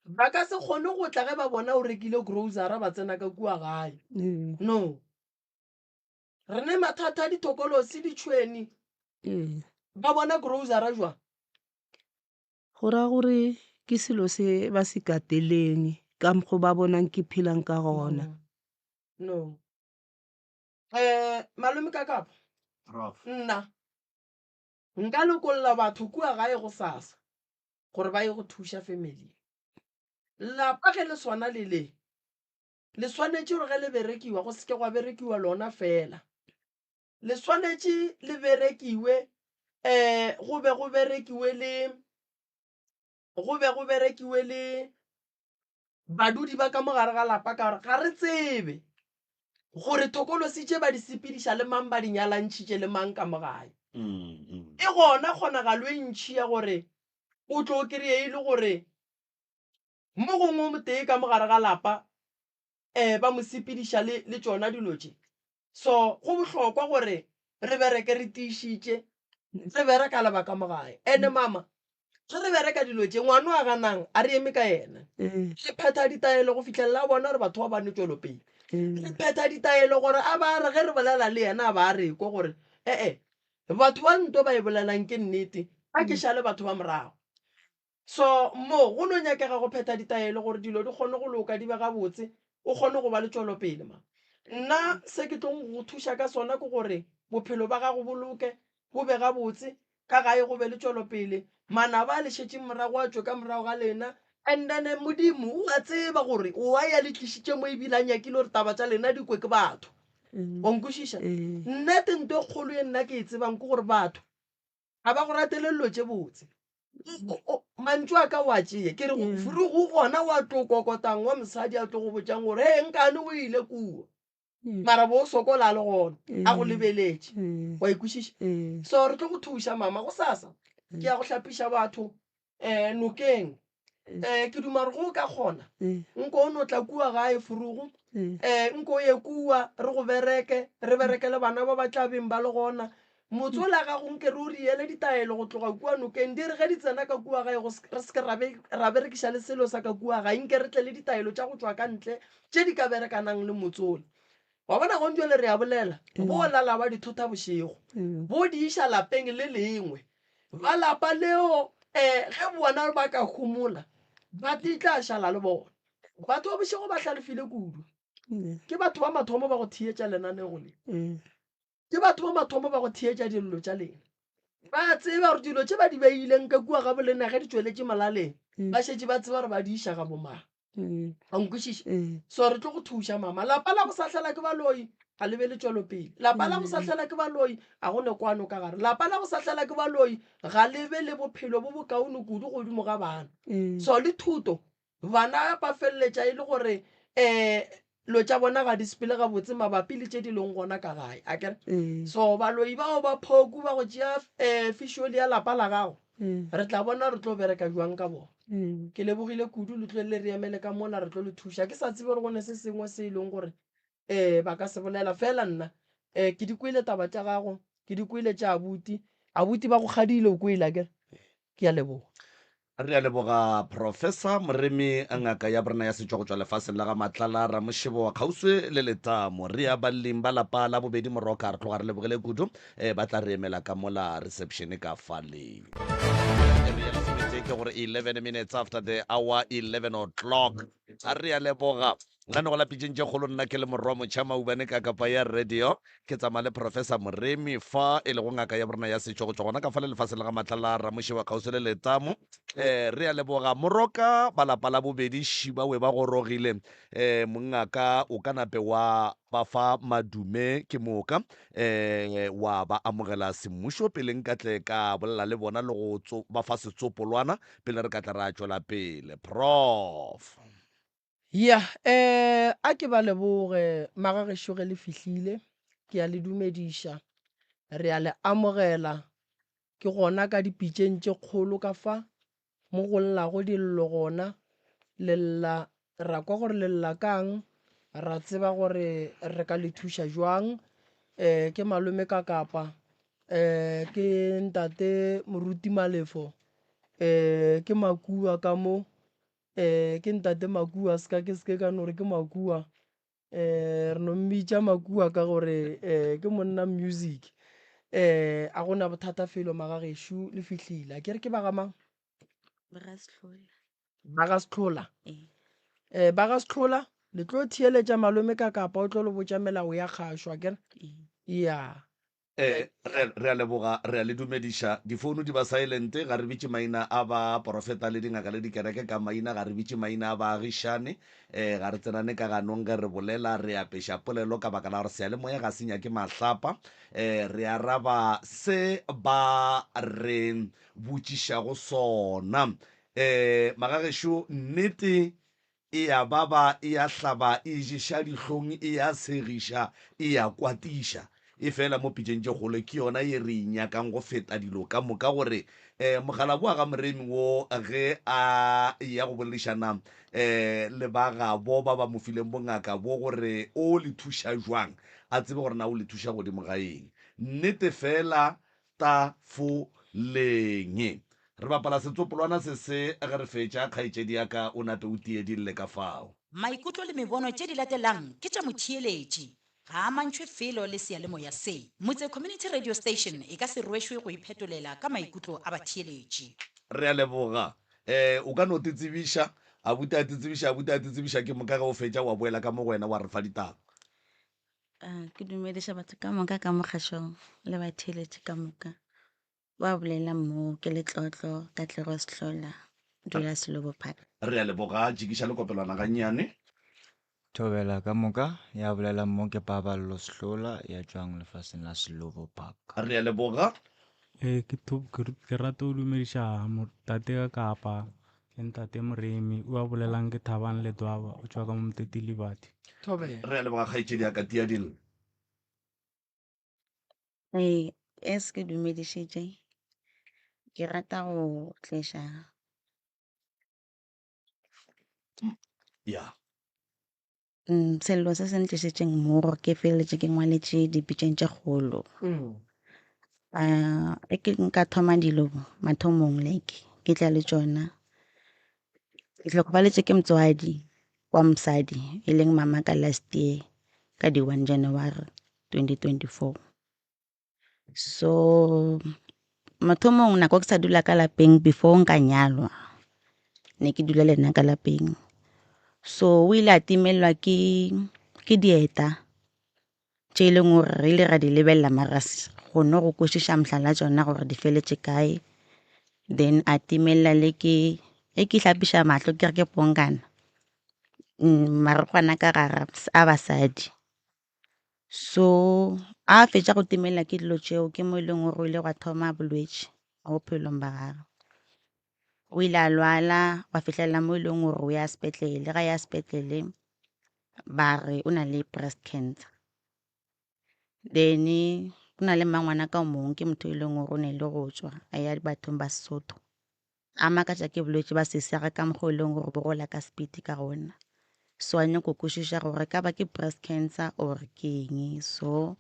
Ba ka se kgone go tla ge ba bona o rekile grocery ba tsena ka kua gae. No. Re ne mathata a dithokolosi, ditšhweni. Ba bona grocery jwang? Go ra gore ke selo se ba se kateleng ka mokgo ba bonang ke phelang ka gona. No. Eh, malome Kakapa. Prof. Nna nka lokolla batho kua gae gosasa. gore ba ye go thuša family. Lapa ge le swana le le, le swanetše gore ge le berekiwa go seke gwa berekiwa lona fela. Le swanetše le berekiwe um go be go berekiwe le go be go berekiwe le badudi ba ka mo gare ga lapa ka gore ga re tsebe gore thokolosi tše ba di sepediša le mang ba di nyalantšhitše le mang ka mo gae. E gona kgonagalo e ntši ya gore o tlo kry-e e le gore mo gongwe o motee ka mo gare ga lapa um ba mo sepediša le le tšona dilo tše. So go bohlokwa gore re bereke re tiišitše, re bereka le ba ka mo gae. And-e mama ge re bereka dilo tše ngwana o a ganang a re eme ka yena. Re phetha ditaelo go fihlelela a bona gore batho ba ba ne tšwelopele. Re phetha ditaelo gore a ba re ge re bolela le yena a ba a re kwe gore ee batho ba nto ba e bolelang ke nnete, a ke šale batho ba morago. So mo go no nyakega go phetha ditaelo gore dilo di kgone go loka di be gabotse, o kgone go ba le tšwelopele ma. Nna se ke tlong go go thuša ka sona ke gore bophelo ba gago bo loke, bo be gabotse, ka gae go be le tšwelopele, manaba a le šetšeng morago a tšwe ka morago ga lena. And then Modimo o a tseba gore o a ya le tlišitše mo ebile a nyakile gore taba tša lena di kwe ke batho. Wa nkwešiša? Nnete nto e kgolo ye nna ke e tsebang ke gore batho ga ba go ratele dilo tše botse. Mantšu a ka o a tšeye, ke re go gona wa tlo kokotang wa mosadi a tlo go botšang gore he nkane o ile kua. Mara bo o sokola a le gona a go lebeletše. Wa ikwešiša? So re tlo go thuša mama gosasa ke ya go hlapiša batho um nokeng. Um ke duma gore ge o ka kgona nko o no tla kua gae Furugu. Um nko o ye kua re go bereke, re bereke le bana ba ba tla beng ba le gona. Motse ola gago nke re o riele ditaelo go tloga kua nokeng, di re ge di tsena ka kua gae go re se ke ra be ra berekiša le selo sa ka kua gae, nke re tle le ditaelo tša go tšwa ka ntle tše di ka berekanang le motse ola. Wa bona gong bjale re a bolela, bo lala ba di thotha bošego, bo di iša lapeng le lengwe. Ba lapa leo um ge bona ba ka homola, ba di tla šala le bona. Batho ba bošego ba hlalefile kudu. Ke batho ba mathomo ba go theetša lenanego le. Ke batho ba mathomo ba go theetša dillo tša lena. Ba tseba gore dilo tše ba di beileng ka kua ga bolena ge di tšweletše molaleng, ba šetše ba tseba gore ba di iša ga bomang. A nkwešiša? So re tlo go thuša mama. Lapa la go sahlela ke baloi ga le be le tšwelopele. Lapa la go sahlela ke baloi ga go ne kwano ka gare. Lapa la go sahlela ke baloi ga le be le bophelo bo bokaone kudu godimo ga bana. So le thuto Bana ba feleletša e le gore um lo tša bona ga di sepele gabotse mabapi le tše di leng gona ka gae, akere? So baloi bao ba phoku ba go tšea um fišoli ya lapa la gago, re tla bona re tlo bereka bjang ka bona. Ke lebogile kudu, le tlo le re emele ka mola re tlo le thuša. Ke sa tsebe gore go ne se sengwe se e leng gore um ba ka se bolela, fela nna um ke di kwele taba tša gago, ke di kwele tša abuti. Abuti ba go kgadile, o kwele akere? Ke a leboga. Re a leboga Professor Moremi, ngaka ya borena ya setšo go tšwa lefaseng la ga Matlala Ramošebo kgauswi le Letamo. Re ya balling ba lapa la bobedi Moroka, re tloga re lebogile kudu. Eh, ba tla re emela ka mola reception ka fale. Iri ya lesometee ke gore 11 minutes after the hour 11 o'clock. A re a leboga. Lenanego la Pitšeng tše Kgolo nna ke le Morwa Motšha Maubane ka kapa ya radio. Ke tsamaya le Professor Moremi fa e lego ngaka ya borena ya setšo go tšwa gona ka fa le lefaseng la ga Matlala Ramošewa kgauswi le Letamo. Eh, re a leboga Moroka ba lapa la bobedi Šibawe ba gorogile. Eh, mongaka o ka nape wa ba fa madume ke moka eh, wa ba amogela semmušo pele nka tle ka bolela le bona le go ba fa setsopolwana pele re ka tla ra tšwela pele. Prof. Ya, eh, a ke ba leboge magagešo ge le fihlile. Ke a le dumediša. Re a le amogela. Ke gona ka dipitšeng tše kgolo ka fa, mo go llago dillo gona. Le lla, ra kwa gore le lla ka'ng, ra tseba gore re ka le thuša jwang. Eh, ke malome Kakapa, eh, ke ntate Moruti Malefo, eh, ke Makua ka mo. Um ke ntate Makua se ka ke se ke ka no re ke Makua um re no mmitša Makua ka gore um ke monna music um a gona bothata felo magagešo le fihlile a ke re ke ba ga mang? Ba ga Sehlola. Ba ga Sehlola. Ee. Um ba ga Sehlola le tlo theeletša malome ka kapa o tlo le botša melao ya kgašo a kere? Ee. Ya. Ee, re, re a leboga, re a le dumediša. Difounu di ba silent, ga re bitše maina a ba porofeta le dingaka le dikereke ka maina, ga re bitše maina a baagišane, ee, ga re tsenane ka ganong ge re bolela, re apeša polelo ka baka la gore seyalemoya ga se nyake mahlapa, ee, re araba se ba re botšišago sona. Ee, magagešo, nnete E a baba, e a hlaba, e ješa dihlong, e a segiša, e a kwatiša. Efela mo pitšeng tše kgolo ke yona ye re e nyakang go feta dilo ka moka gore um mokgalabo wa ga Moremi wo ge a eya go boledišana um le ba gabo ba ba mo fileng bongaka bo gore o le thuša jwang, a tsebe gore na o le thuša godimo ga eng. Nnete fela tafoleng. Re bapala setsopolwana se se ge re fetša, kgaetšedi ya ka o nape o tie di lle ka fao. Maikutlo le mebono tše di latelang ke tša motheeletši. Ga a mantšhwe felo le seyalemoya se. Motse Community Radio Station e ka se rwešwe go iphetolela ka maikutlo a batheeletši. Re a leboga. Eh, o ka no te tsebiša. Abuti a te tsebiša, abuti a te tsebiša, ke moka ge o fetša wa boela ka mo go wena wa re fa ditaba. Ah, ke dumediša batho ka moka ka mogašong le batheeletši ka moka ba bolela mo ke letlotlo Katlego Sehlola dula Selobo Park. Re a leboga, tšikiša lekopelwana gannyane. Thobela ka moka, ya bolelang mo ke Paballo Sehlola ya tšwang lefaseng la Selobo Park. Re a leboga. Ee, ke ke rata go dumediša tate ka kapa Ke ntate Moremi o a bolelang ke Thabang Ledwaba o tšwa ka mo Moteti Liberty. Thobela. Re a leboga kgaetšedi ya ka Tia Dillo. Ee, as ke dumedišitše, ke rata go tliša Ya. Sello se se ntlišitšeng mo gore ke feleletše ke ngwaletše dipitšeng tše kgolo. Ge ke nka thoma dilo mathomong like ke tla le tšona. Ke hlokofaletše ke motswadi wa mosadi e leng mama ka last year ka di 1 January 2024. So mathomong nako ke sa dula ka lapeng before nka nyalwa, ne ke dula le nna ka lapeng. So o ile a timelelwa ke dieta tše e leng gore re ile ra di lebelela mara re se kgone go kwešiša mohlala tšona gore di feletše kae. Then a timelela le ke ge ke hlapiša mahlo ke re ke ponkana, marokgwana ka gare a basadi. So a fetša go timelela ke dilo tšeo ke mo e leng gore o ile gwa thoma bolwetši mo bophelong ba gagwe. O ile a lwala gwa fihlelela mo e leng gore o ya sepetlele, ga ya sepetlele ba re o na le breast cancer. Then go na le mmangwana ka o mongwe ke motho e leng gore o ne le go tšwa a ya bathong ba Sesotho. A makatša ke bolwetši ba sesega ka mokgwa o e leng gore bo gola ka speed ka gona. So a nyako kwešiša gore e ka ba ke breast cancer or ke eng. So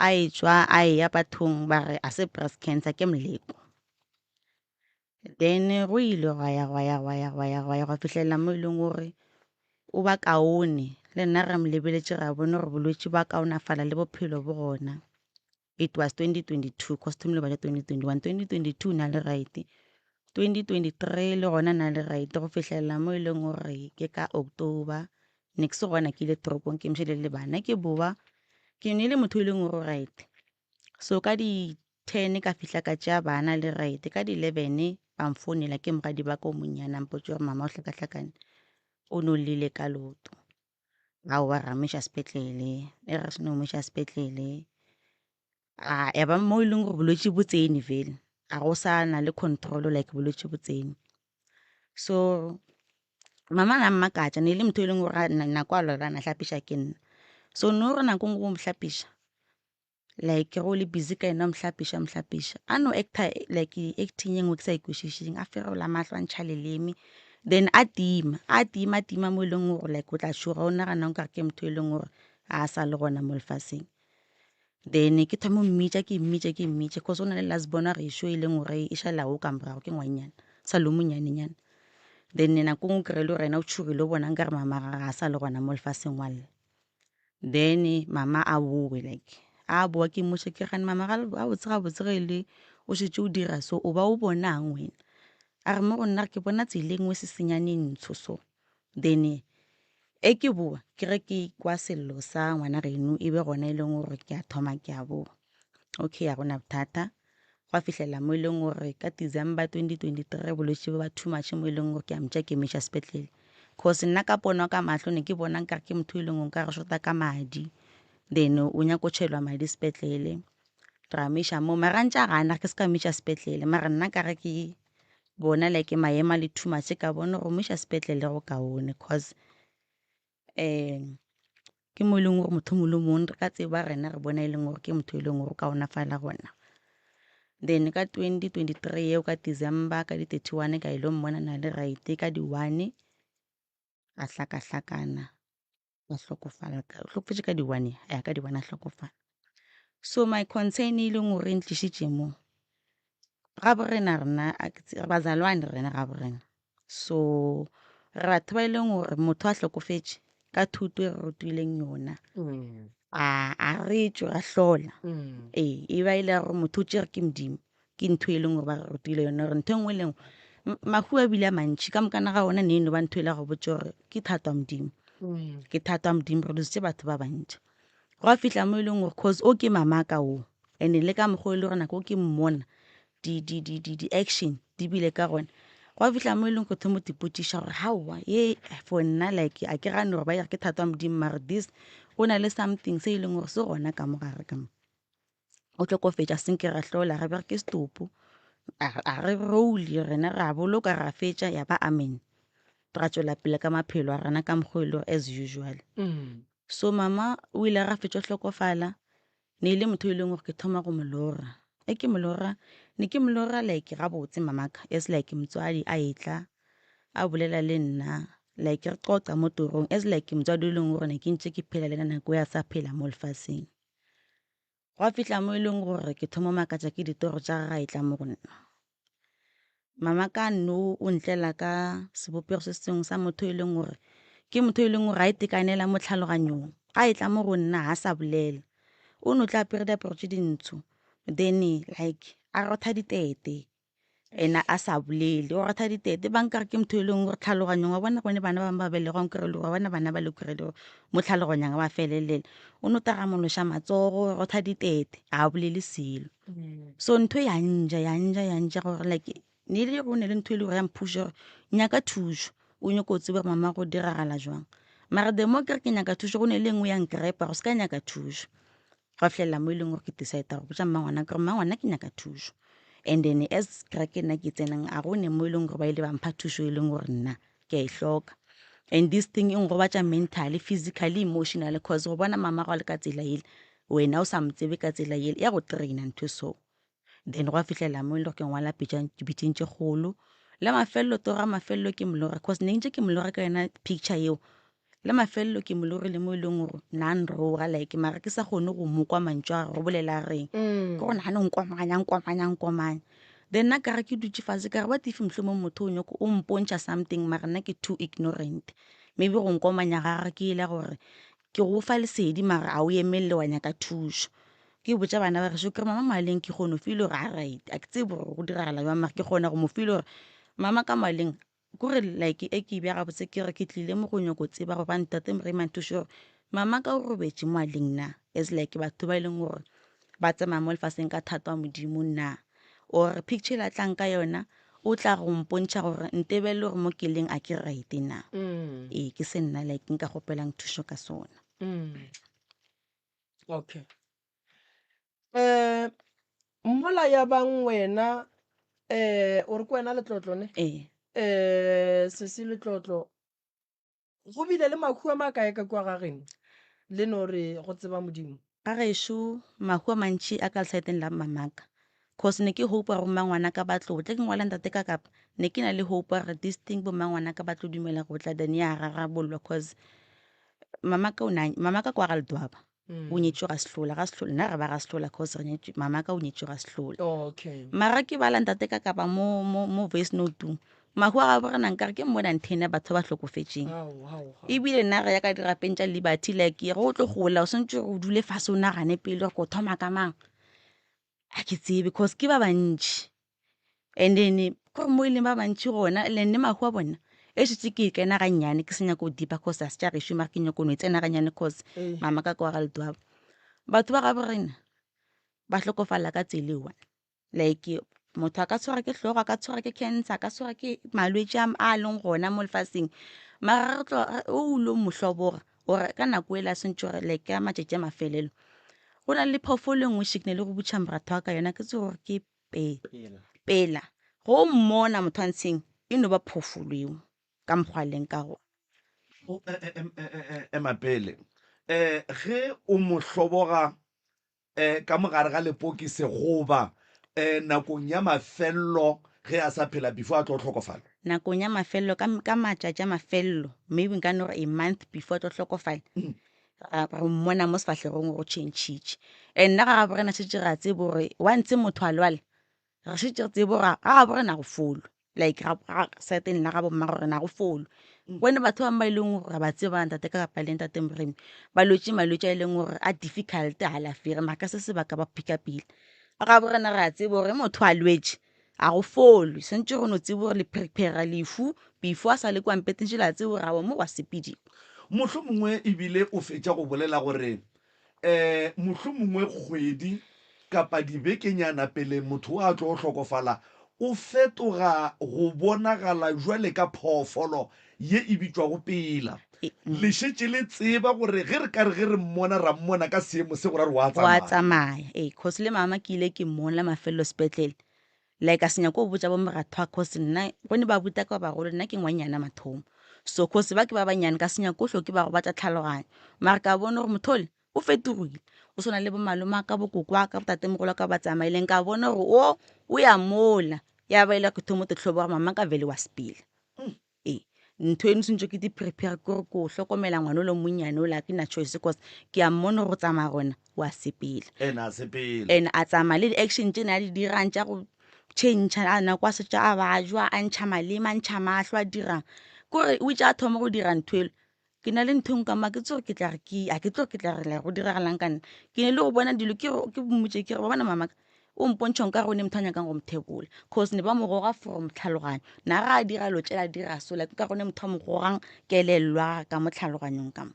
a etšwa a eya bathong ba re a se breast cancer ke moleko. Then go ile gwa ya gwa ya gwa ya gwa ya gwa ya gwa fihlelela mo e leng gore o ba kaone. Le nna re mo lebeletše ra bona gore bolwetši ba kaonafala le bophelo bo gona. It was 2022 cause thomile ba 2021, 2022 na le right, 2023 le gona na le right go fihlelela mo e leng gore ke ka October ne ke se gona ke ile toropong ke mšele le bana ke boa ke ne le motho e leng gore right. So ka di 10 ka fihla ka tšea bana le right, ka di 11 ba mfounela ke moradi ba ka o monnyane a mpotša gore mama o hlakahlakane o no llile ka leoto. Aowa ra mo iša sepetlele, e re re seno mo iša sepetlele a ya ba mo e leng gore bolwetši bo tsene vele ga go sa na le control like bolwetši bo tsene. So mama na mmakatša ne e le motho e leng gore nako a lwala na hlapiša ke nna. So no re nako e nngwe go mo hlapiša like ge o le busy ka yena o mo hlapiša o mo hlapiša a no actor like acting e nngwe ke sa e kwešišeng a ferola mahlo a ntšha leleme then a tima a tima a tima mo e leng gore like o tla tšhoga o nagana nkare ke motho e leng gore a sa le gona mo lefaseng. Then ke thoma go mmitša ke mmitša ke mmitša cause o na le last born gešo e leng gore e šala o ka morago ke ngwanyana sa le o monyanenyana. Then nako e nngwe o kry-e le gore yena o tšhogile o bona nkare mama ga a sa le gona mo lefaseng wa lla. Then mama a bowe like a bowa ke mmotša ke re mama gabotse gabotse ge e le o šetše o dira so o ba o bonang wena. A re mo go nna ke bona tsela e nngwe se senyane ntsho so. Then e ke boa ke ge ke kwa sello sa ngwana geno e be gona e leng gore ke a thoma ke a boa. Okay ga gona bothata gwa fihlela mo e leng gore ka December 2023 bolwetši bo ba too much mo e leng gore ke a motša ke mo iša sepetlele. Cause nna ka pono ka mahlo ne ke bona nkare ke motho e leng gore nkare shota ka madi then o nyaka go tšhelwa madi sepetlele. Ra mo iša moo mara a ntše a gana ke se ka mo iša sepetlele mara nna ka re ke bona like maemo a le too much ka bona gore mo iša sepetlele go kaone cause ke mo e leng gore motho mongwe le mongwe re ka tseba rena re bona e leng gore ke motho e leng gore o kaonafala gona. Then ka 2023 eo ka December ka di 31 ka ile mmona na le right ka di 1 a hlakahlakana a hlokofala o hlokofetše ka di 1 ya ka di 1 a hlokofala. So my concern e leng gore e ntlišitše mo ga bo rena rena bazalwane rena ga bo rena. So re batho ba e leng gore motho a hlokofetše ka thuto e re rutileng yona a re tšwe ra hlola. Ee, e ba e le ya gore motho o tšere ke Modimo, ke ntho e leng gore ba re rutile yona gore ntho e nngwe le nngwe mahu a bile a mantši ka mokana ga ona ne e no ba ntho e le ya go botša gore ke thato ya Modimo, ke thato ya Modimo re lositše batho ba bantši. Gwa fihla mo e leng gore cause o ke mamaka o and le ka mokgwa o e le gore nako ke mmona di-action di bile ka gona. Gwa fihla mo e leng gore thoma go ipotšiša gore haowa ye for nna like a ke gane gore ba re ke thato ya Modimo mara this go na le something se e leng gore se gona ka mo gare ka mo. O hlokofetše a se nke ra hlola re be re ke setopo a re roll-e rena ra boloka ra fetša ya ba amen. Ra tšwela pele ka maphelo a rena ka mokgwa o e le gore as usual. So mama o ile a ra fetša go hlokofala ne e le motho e leng gore ke thoma go mo lora. Ge ke mo lora ne ke mo lora like gabotse mamaka as like motswadi a etla a bolela le nna. Like re qoqa mo torong as like motswadi e leng gore ne ke ntše ke phela le yena nako e a sa phela mo lefaseng. Gwa fihla mo e leng gore ke thoma makatša ke ditoro tša gagwe e tla mo go nna. Mama ka no o ntlela ka sebopego se sengwe sa motho e leng gore ke motho e leng gore ga itekanela mo tlhaloganyong. Ga e tla mo go nna ga sa bolela. O no tla apere diaparo tše dintsho then like a rotha ditete. Ena a sa bolele o ratha ditete ba nkare ke motho e leng gore tlhaloganyong wa bona gone bana ba bangwe ba belegwa nkare le gore wa bona bana ba le kore le gore mo tlhaloganyong ba felelela o no taramološa matsogo o rotha ditete a bolele selo. So ntho ya nja ya nja ya nja gore like ne le go ne le ntho e le gore ya mphuša gore nyaka thušo o nyako o tsebe gore mama go diragala jwang. Mara the more ke re ke nyaka thušo go ne le e nngwe ya nkrepa gore se ka nyaka thušo. Gwa fihlelela mo e leng gore ke decide go botša mmangwana ke gore mmangwana ke nyaka thušo. And then as kereke nna ke tsenang a go ne mo e leng gore ba ile ba mpha thušo e leng gore nna ke a e hloka. And this thing e ngobatša mentally, physically, emotionally cause go bona mama go le ka tsela ele wena o sa mo tsebe ka tsela ele ya go traina ntho e so. Then gwa fihlelela mo e leng gore ke ngwala pitšeng tše kgolo. La mafelelo toro ya mafelelo ke molora cause ne ntše ke molora ka yona picture eo. La mafelelo ke molorile mo e leng gore na nroga like mara ke sa kgone go mo kwa mantšu a gagwe go bolela a reng. Ke gore nagane nkomanya nkomanya nkomanya. Then nna ka re ke dutše fase ka re what if mohlomong motho o nyako o mpontšha something mara nna ke too ignorant. Maybe go nkomanya ga gagwe ke ela gore ke go fa lesedi mara a o emelele wa nyaka thušo. Ke botša bana ba gešo ke re mama moaleng ke kgone go feel gore a right a ke tsebe gore go diragala bjang mara ke kgona go mo feel gore mama ka moaleng kore like e ke bja gabotse ke re ke tlile mo go nyako tseba gore ba ntate Moremi a nthuše gore mama ka o robetše moaleng na as like batho ba e leng gore ba tsamaya mo lefaseng ka thato ya Modimo na or picture e la tlang ka yona o tla go mpontšha gore ntebelele gore mo ke leng a ke right na. Ee ke se nna like nka kgopelang thušo ka sona. Okay. Um mola ya bang wena um o re ke wena Letlotlo ne? Ee. Um sesi Letlotlo, go bile le mahu a makae ka kua ga geno le no re go tseba Modimo? Ga gešo mahu a mantši a ka lesaeteng la mmamaka cause ne ke hope gore mmangwanaka ba tlo tla ke ngwala ntate ka kapa ne ke na le hope gore this thing bo mmangwanaka ba tlo dumela go tla then ya rarabollwa cause mamaka o na mamaka kwa ga Ledwaba o nyetšwe ga Sehlola ga Sehlola nna re ba ga Sehlola cause re nyetšwe mamaka o nyetšwe ga Sehlola. Okay. Mara ke bala ntate ka kapa mo mo mo voice note-ong mahu a gabo rena nkare ke more than 10 ya batho ba hlokofetšeng. Ebile nna re ya ka dirapeng tša Liberty like ge o tlo gola o swantse o dule fase o nagane pele gore ko thoma ka mang. A ke tsebe cause ke ba bantši and then kore mo e leng ba bantši gona le nne mahu a bona e šetše ke e kena gannyane ke se nyako deepa cause a se tša gešo mara ke nyako no e tsena gannyane cause mama ka kwa ga Ledwaba. Batho ba gabo rena ba hlokofala ka tsela e one like motho a ka tshwarwa ke hlogo, a ka tshwarwa ke cancer, a ka tshwarwa ke malwetši a a leng gona mo lefaseng mara re tlo o lo mo hloboga or ka nako e la swantše gore like ka matšatši a mafelelo go na le phoofolo e nngwe shikne le go butšha moratho wa ka yona ke tse gore ke pe pela go mmona motho wa ntsheng e no ba phoofolo eo ka mokgwa a leng ka gona. Ema pele um ge o mo hloboga um ka mo gare ga lepokisi goba um nakong ya mafello ge a sa phela before a tlo hlokofala? Nakong ya mafello, ka, ka matšatši a mafello, maybe nka no re a month before a tlo hlokofala, ra, re mmona mo sefahlegong gore o changile. And nna ga gabo rena šetše re a tseba gore once motho a lwala, re šetše re tseba gore ga gabo rena go folwe. Like ga, ga certain la ga bo mmago rena go folwe. Gone batho ba bangwe ba e leng gore ra ba tseba ntate ka kapa le ntate Moremi, ba lwetše malwetši a e leng gore a difficult a alafege, mara ka se sebaka ba phika pele. Ga bo rena re a tseba gore motho a lwetše a go folwe, swantše go no tseba gore le prepare lehu before a sa le kwa mpeteng šele a tseba gore aowa mo go a sepediwa. Mohlomongwe ebile o fetša go bolela gore um mohlomongwe kgwedi kapa dibekenyana pele motho a tlo hlokofala, o fetoga go bonagala bjale ka phoofolo ye e bitšwago pela. Le šetše le tseba gore ge re ka re ge re mmona ra mmona ka seemo se go ra re wa Wa tsamaya. tsamaya, ee, cause le mama ke ile ke mmona la mafelelo sepetlele, like a se nyake go botša bo moratho wa cause nna go ne ba buta ka ba bagolo nna ke ngwanyana mathomo so cause ba ke ba banyane ka se nyake go hlo ke ba gobatša tlhaloganyo mara ka bona gore motho ole o fetogile o swana le bo malome a ka bo koko a ka bo tatemogolo a ka ba tsamaileng ka bona gore o o ya mola ya ba ile ke thomo te hloboga mama ka vele wa sepela. Ee. Ntho e ne swantšwe ke di prepare ke gore ko hlokomela ngwana o le monnyane o la ke na choice cause ke a mmona gore o tsamaya gona wa sepela. And a sepela. And a tsamaya le di-action tše ne a di dirang tša go change a nako a setša a bajwa a ntšha maleme a ntšha mahlo a dirang kore o itše a thoma go dira ntho ele ke na le ntho e nngwe ka mo ga ke tsebe gore ke tla re ke ga ke tsebe gore ke tla re like go diragalang ka nna ke ne le go bona dilo ke re ke mmotse ke re wa bona mamaka o mpontšha nkare o ne motho a nyakang go mo thebola cause ne ba mo goga from tlhaloganyo na ga a dira lo tšela dira so like ka gone motho a mo gogang kelello a ka mo tlhaloganyong ka mo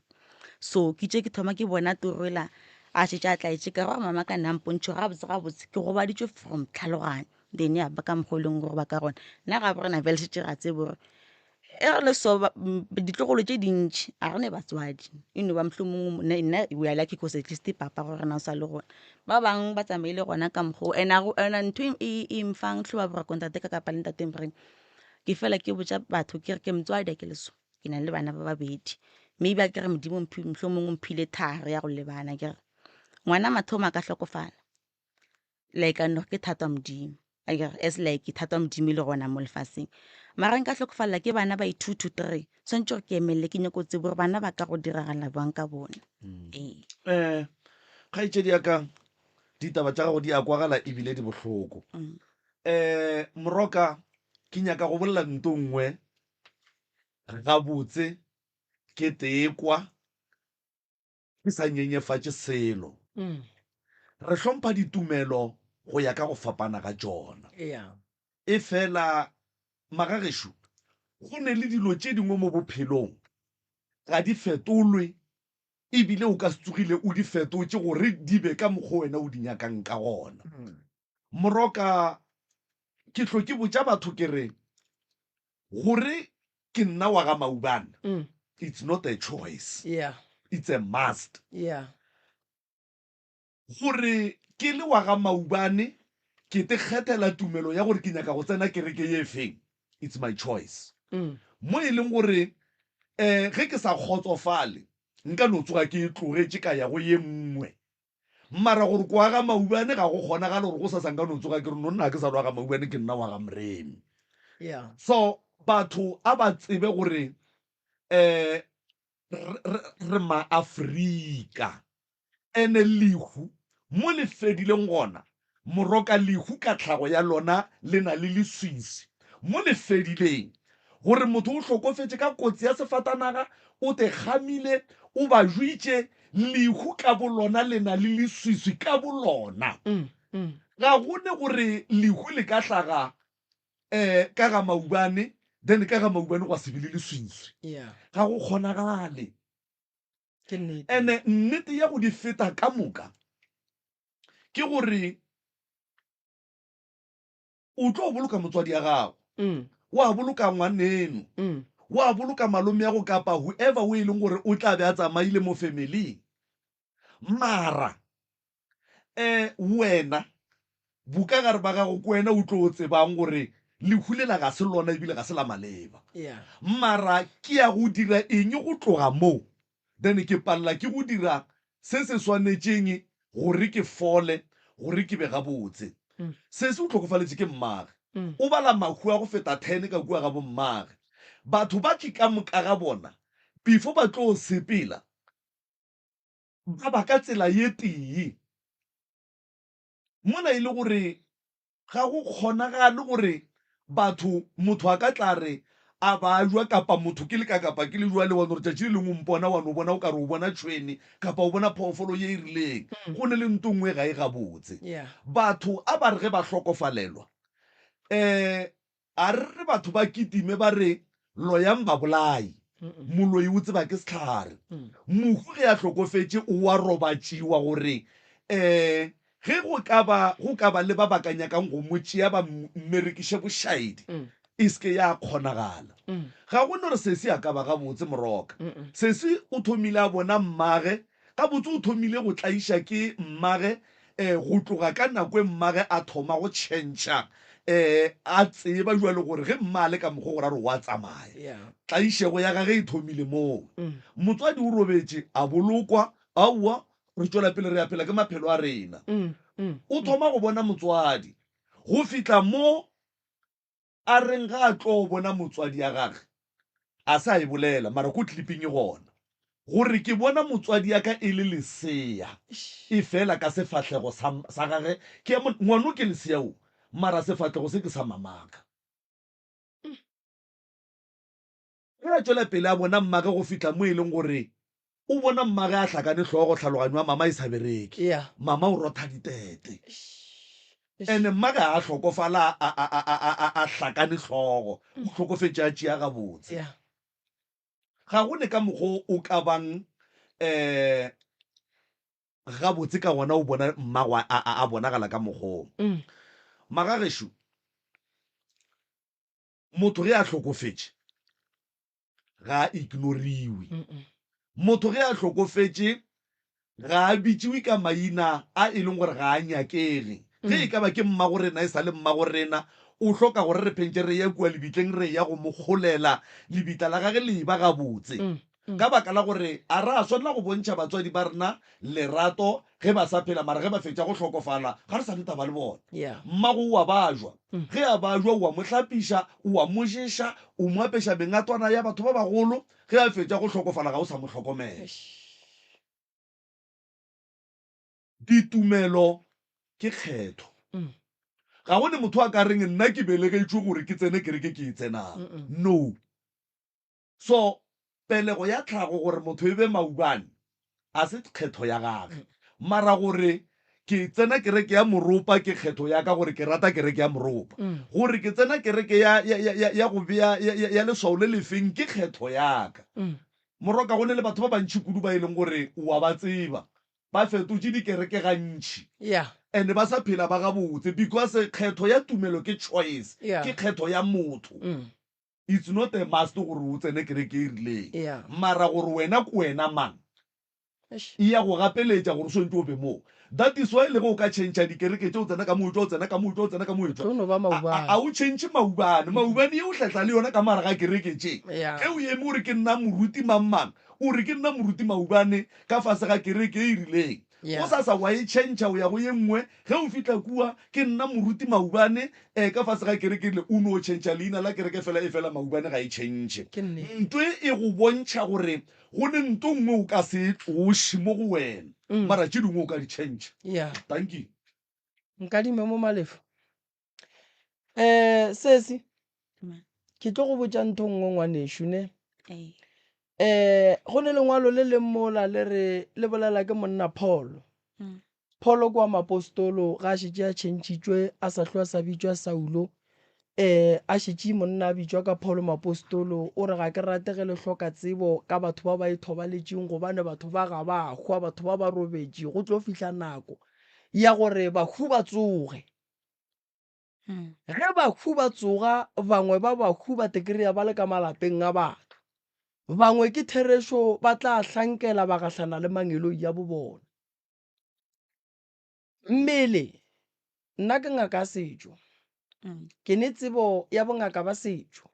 so ke tše ke thoma ke bona toro ela a šetše a tlaetše ka gore mama ka nna mpontšho gabotse gabotse ke gobaditšwe from tlhaloganyo then ya ba ka mokgwa o leng gore ba ka gona nna ga bo rena fela šetše ra tsebo gore e re le so ditlogolo tše dintši a re ne batswadi e no ba mohlomongwe nna we are lucky cause at least papa go rena o sa le gona ba bangwe ba tsamaile gona ka mokgwa and and ntho e, e mfang tlhoba boroko ntate ka kapa le ntate moreng ke fela ke botša batho ke re ke motswadi a ke leso ke na le bana ba babedi maybe a ke re modimo mohlomongwe mphile thari ya go lebana ke re ngwana mathomo a ka hlokofala like a no ke thato ya modimo akere as like thato ya modimo e le gona mo lefaseng mara nka hlokofalela ke bana ba i-two to three tshwanetse gore ke emelele ke nyako tsebo gore bana ba ka go diragala bjang ka bona ee um kgaetšedi ya ka ditaba tša gago di a kwagala ebile di bohloko um moroka ke nyaka go bolela nto nngwe gabotse ke tekwa Ke sa nyenyefatše selo. Re hlompha ditumelo go ya ka go fapana ga tšona. Efela, magagešo, go ne le dilo tše dingwe mo bophelong ga di fetolwe, e bile o ka se tsogile o di fetotše gore di be ka mokgo wena o di nyakang ka gona. Moroka, ke hlo ke botša batho ke re, Gore ke nna wa ga Maubane, it's not a choice, Yeah. it's a must. Yeah. Gore ke le wa ga Maubane, ke te kgethela tumelo ya gore ke nyaka go tsena kereke ye feng, it's my choice. Mo e leng gore um ge ke sa kgotsofale, nka no tsoga ke e tlogetše ka ya go ye nngwe. Mara gore ko aga Maubane ga go kgonagale gore gosasa nka no tsoga ke re no nna ga ke sa lo aga Maubane ke nna wa ga Moremi. Yeah. So batho a ba tsebe gore um re maAfrika ene lehu mo le fedileng gona moroka lehu ka tlhago ya lona le na le leswiswi mo le fedileng gore motho o hlokofetše ka kotsi ya sefatanaga, o te kgamile, o ba jwitše, lehu ka bolona le na le leswiswi ka bolona. Ga go ne gore lehu le ka hlaga um ka ga Maubane, then ka ga Maubane gwa se be le leswiswi. Ga go kgonagale. Ene nnete ya go di feta ka moka ke gore O tlo boloka motswadi ya gago, wa boloka ngwaneno, wa boloka malomeago kapa whoever o e leng gore o tla be a tsamaile mo familing. Mara um wena bokagare ba gago ke wena o tlo tsebang gore lehu lela ga se lona ebile ga se la maleba. Mara ke ya go dira eng go tloga moo? Then ke palela ke go dira se se swanetšeng gore ke fole, gore ke be gabotse. Sesi o hlokofaletše ke mmage. O bala mahu a go feta ten ka kua ga bommage. Batho ba ke ka moka ga bona before ba tlo sepela ba ba ka tsela ye tee. Mola e le gore Ga go kgonagale gore batho, motho a ka tla re a bajwa kapa motho ke le ka kapa ke le jwale wa no re tšatši le lengwe o mpona wa no bona o ka re o bona tšhwene kapa o bona phoofolo ye e rileng. Go ne le nto nngwe ga e gabotse. Batho a ba re ge ba hlokofalelwa um A re re batho ba kitime ba re, Loyang babolai. Moloi o tseba ke sehlare. Mohu ge a hlokofetše o a robatšiwa gore um ge go ka ba go ka ba le ba ba ka nyakang go mo tšea ba mmerekiše bošaedi e se ke ya kgonagala. Ga go no re sesi a ka ba gabotse Moroka. Sesi o thomile a bona mmage Gabotse o thomile go tlaiša ke mmage go tloga ka nako e mmage a thoma go tšhentšha a tseba jwale gore ge mma a le ka mokgwa go ra gore wa tsamaya. Tlaišego ya gage e thomile moo. Motswadi o robetše a bolokwa, aowa re tšwela pele re a phela ke maphelo a rena. O thoma go bona motswadi go fihla mo a reng ga a tlo bona motswadi ya gage. A se a e bolela, mara ko clipping e gona. Gore ke bona motswadi ya ka e le lesea, efela ka sefahlego sa, sa gage, ke ya mo, ngwano ke lesea o, mara sefahlego se ke sa mamaka. Ge a tšwela pele a bona mmage go fihla mo e leng gore o bona mmage a hlakane hlogo, tlhaloganyo ya mama e sa bereke. Yeah. Mama o rotha ditete. Ene mmage ga a hlokofala a, a, a, a, a, a hlakane hlogo, o hlokofetše a tšea gabotse. Yeah. Ga go ne ka mokgo o ka bang um gabotse ka gona o bona mmago a, a, a bonagala ka mokgoo. Magagešo, motho ge a hlokofetše ga a ignoriwe. Motho ge a hlokofetše ga a bitšiwe ka maina a e leng gore ga a nyakege. Ge e ka ba ke mmago rena e sa le mmago rena, o hloka gore re phentše re ya kua lebitleng re ya go mo kgolela lebitla la gage le eba gabotse. Ka baka la gore a ra swanela go bontšha batswadi ba rena lerato ge ba sa phela, mara ge ba fetša go hlokofala ga re sa ne taba le bona. Mmago o a bajwa. Ge a bajwa o a mo hlapiša, o a mo ješa, o mo apeša mengatwana ya batho ba bagolo. Ge a fetša go hlokofala ga o sa mo hlokomela. Ditumelo ke kgetho. Ga go ne motho a ka reng nna ke belegetšwe gore ke tsene kereke ke e tsenang. No. So, pelego ya tlhago gore motho e be maubane a se kgetho ya gage. Mara gore ke tsena kereke ya moropa ke kgetho ya ka gore ke rata kereke ya moropa. Gore ke tsena kereke ya, ya, ya, ya, ya go bea ya, ya, ya leswao le lefeng ke kgetho ya ka. Moroka, go ne le batho ba bantši kudu ba e leng gore o a ba tseba, ba fetotše dikereke gantši. Yeah. And ba sa phela ba gabotse because kgetho ya tumelo ke choice, Yeah. ke kgetho ya motho. It's not a must gore o tsene kereke e rileng. Yeah. Mara gore wena ke wena mang, Eish. e ya go gapeletša gore o swantše o be moo. That is why le ge o ka tšhentšha dikereke tše, o tsena ka mo o etšwa, o tsena ka mo o etšwa, o tsena ka mo o etšwa, Tlo no ba a, a, maubane. a o tšhentšhe maubane. Maubane ye o hletla le yona ka mo gare ga kereke tše. Yeah. Ge o eme o re ke nna moruti mang mang, o re ke nna moruti maubane ka fase ga kereke e rileng. Yeah. Gosasa wa e tšhentšha o ya go ye nngwe, ge o fihla kua, ke nna moruti Maubane, eh, ka fase ga kereke e rile, o no tšhentšha leina la kereke fela, efela Maubane ga e tšhentšhe. Ke nnete. Nto e e go bontšha gore go ne nto nngwe o ka se e tloše mo go wena, mara tše dingwe o ka di tšhentšha. Yeah. Dankie. Nkadime mo Malefo. Eh, sesi, ke tlo go botša ntho nngwe ngwanešu ne. Eh, go ne lengwalo le leng mola le re le bolela ke monna Paul. Mm. Paul ke wa mapostolo ga a šetše a tšhentšhitšwe a sa hlwe a sa bitšwa Saulo. Eh, a šetše monna a bitšwa ka Paul mapostolo o re ga ke rate ge le hloka tsebo ka batho ba ba ithobaletšeng gobane batho ba ga ba hwa, batho ba ba robetše, go tlo fihla nako ya gore bahu ba tsoge. Ge bahu ba tsoga, bangwe ba bahu ba tekreya ba le ka malapeng a batho. Bangwe ke therešo ba tla hlankela ba gahlana le mangeloi a bobona. Mmele, Nna ke ngaka ya setšo. Ke ne tsebo ya bongaka ba setšo.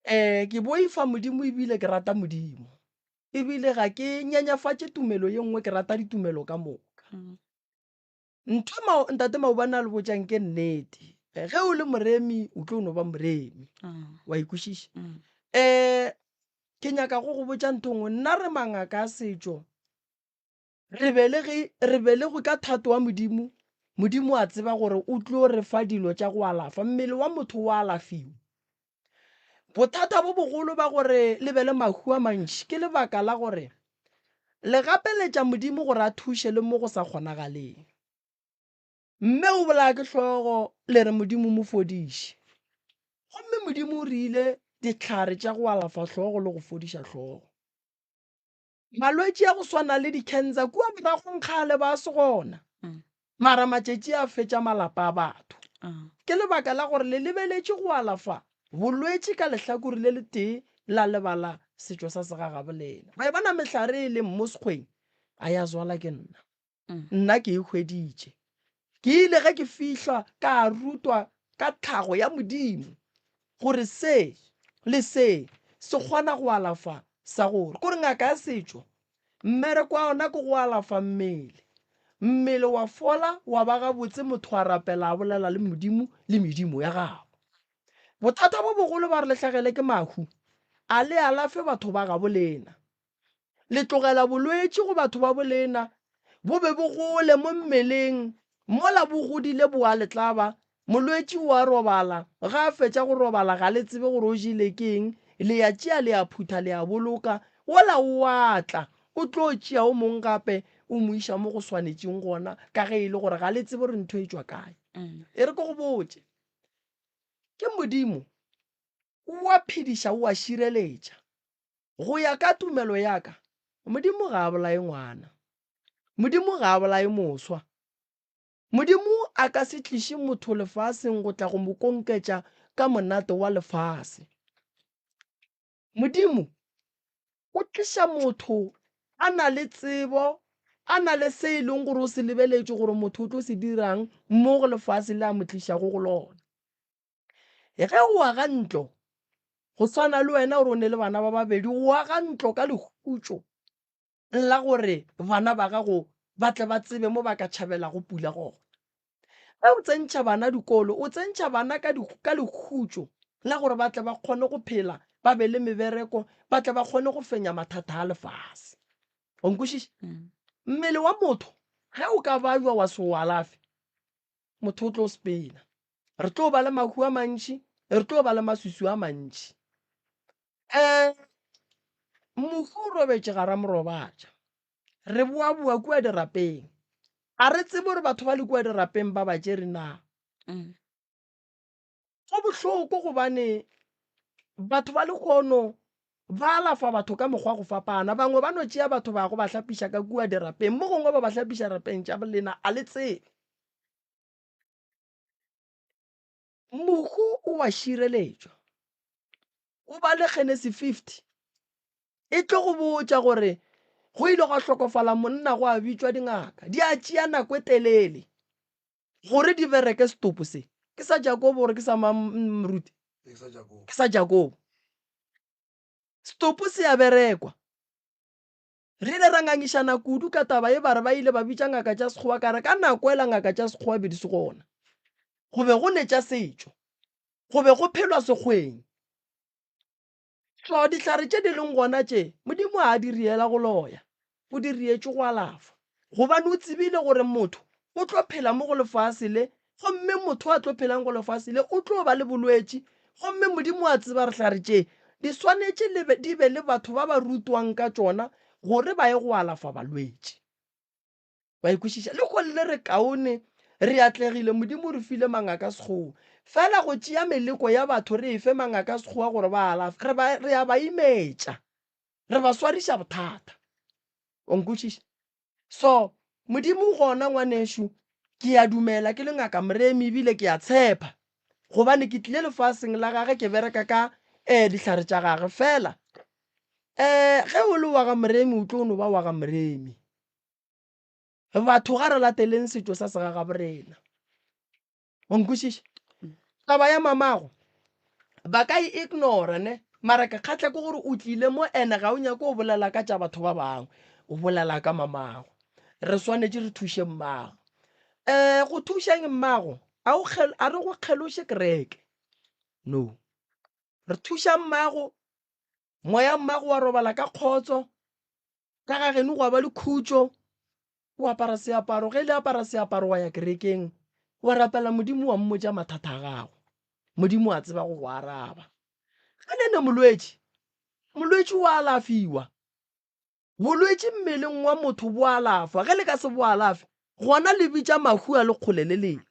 Um ke boifa Modimo ebile ke rata Modimo. Ebile ga ke nyenyefatše tumelo ye nngwe, ke rata ditumelo ka moka. Ntho e ma, ntate Maubane a le botšang ke nnete. Ge o le moremi, o tlo no ba moremi. Wa e kwešiša? Um ke nyaka go go botša ntho nngwe. Nna re mangaka a setšo, re belege, re belegwe ka thato wa Modimo. Modimo a tseba gore o tlo re fa dilo tša go alafa. Mmele wa motho o alafiwa. Bothata bo bogolo ba gore le be le mahu a mantši ke lebaka la gore le gapeletša Modimo gore a thuše le mo go sa kgonagaleng. Mme o bolaya ke hlogo le re Modimo mo fodiše. Gomme Modimo o rile dihlare tša go alafa hlogo le go fodiša hlogo. Malwetši a go swana le di-cancer kua moragong kgale ba se gona, mara matšatši a fetša malapa a batho. Ke lebaka la gore le lebeletše go alafa bolwetši ka lehlakore le letee la lebala setšo sa segagabolena. Ba e bona mehlare e leng mo sekgweng a ya zwala ke nna. Nna ke e hweditše. Ke ile ge ke fihla ka rutwa ka tlhago ya Modimo gore se le se se kgona go alafa sa gore. Kore ngaka ya setšo mmereko wa yona ke go alafa mmele. Mmele wa fola wa ba gabotse motho a rapela a bolela le Modimo le medimo ya gabo. Bothata bo bogolo ba re le hlagele ke mahu. A le alafe batho ba gabo lena. Le tlogela bolwetši go batho ba bolena, bo be bo gole mo mmeleng, mola bo godile bo a le tlaba, molwetši o a robala, ga a fetša go robala ga le tsebe gore o jele ke eng, le ya tšea le a phutha le a boloka, wola o a tla, o tlo tšea o mong gape o mo iša mo go swanetšeng gona, ka ge e le gore ga le tsebe gore ntho e tšwa kae. E re ke go botše, ke Modimo o a phediša o a šireletša. Go ya ka tumelo ya ka, Modimo ga a bolaye ngwana. Modimo ga a bolaye moswa. Modimo a ka se tliše motho lefaseng go tla go mo konketša ka monate wa lefase. Modimo o tliša motho a na le tsebo, a na le se e leng gore o se lebeletše gore motho o tlo se dirang mo go lefase le a mo tlišago go lona. Ge o aga ntlo, go swana le wena gore o ne le bana ba babedi, o aga ntlo ka lehutšo la gore bana ba gago ba tle ba tsebe mo ba ka tšhabelago pula gona. Ge o tsentšha bana dikolo, o tsentšha bana ka, ka lehutšo la gore ba tle ba kgone go phela, ba be le mebereko, ba tle ba kgone go fenya mathata a lefase. O nkwešiša? Mmele wa motho ge o ka bajwa wa se o alafe, motho o tlo sepela. Re tlo ba le mahu a mantši, re tlo ba le maswiswi a mantši. Um mohu o robetše gara morobatša. Re boaboa kua dirapeng. A re tsebe gore batho ba le kua dirapeng ba ba tšere na. Mm. Go bohloko gobane batho ba lehono ba alafa batho ka mokgwa go fapana. Bangwe ba no tšea batho ba go ba hlapiša ka kua dirapeng, mo gongwe ba ba hlapiša rapeng tša bolena, a le tsebe. Mohu o a šireletšwa. O bale Genesi 50. E tlo go botša gore go ile gwa hlokofala monna gwa bitšwa dingaka. Di a tšea nako e telele gore di bereke setopo se. Ke sa Jakobo gore ke sa mang moruti? Ke sa Jakobo. Setopo se a berekwa. Re ile ra ngangišana kudu ka taba ye ba re ba ile ba bitša ngaka tša Sekgowa ka re ka nako ela ngaka tša Sekgowa be di se gona. Go be go ne tša setšo. Go be go phelwa sekgweng. So dihlare tše di leng gona tše Modimo ga a di riela go loya, o di rietše go alafa. Gobane o tsebile gore motho o tlo phela mo go lefase le Gomme motho a tlo phelang go lefase le o tlo ba le bolwetši. Gomme Modimo a tseba re hlare tše di swanetše le be, di be le batho ba ba rutwang ka tšona gore ba ye go alafa balwetši. Wa e kwešiša? Lehono le re kaone, re atlegile, Modimo o re file mangaka a Sekgowa. Fela go tšea meleko ya batho re e fe mangaka a Sekgowa gore ba alafe, re ba, re a ba imetša. Re ba swariša bothata. Wa nkwešiša? So, Modimo o gona, ngwanešu. Ke a dumela ke le Ngaka Moremi ebile ke a tshepa gobane ke tlile lefaseng la gage ke bereka ka eh dihlare tša gage. Fela eh ge o le wa ga Moremi o tlo no ba wa ga Moremi. Batho ga re lateleng setšo sa segagaborena. Wa nkwešiša? Taba ya mamago ba ka e ignora ne, mara ke kgahla ke gore o tlile mo ene ga o nyake go bolela ka tša batho ba bangwe, o bolela ka mamago. Re swanetše re thuše mmago. Um go thušeng mmago a o a re go kgeloše kereke, no. Re thuša mmago, moya mmago wa robala ka kgotso, Ka ga geno gwa ba le khutšo, o apara seaparo, ge le apara seaparo wa ya kerekeng, wa rapela Modimo wa mmotša mathata a gago. Modimo a tseba go go araba. Ge le ne molwetši, molwetši o alafiwa. Bolwetši mmeleng wa motho bo alafwa. Ge le ka se bo alafe, gona le bitša mahu a le kgole le lena.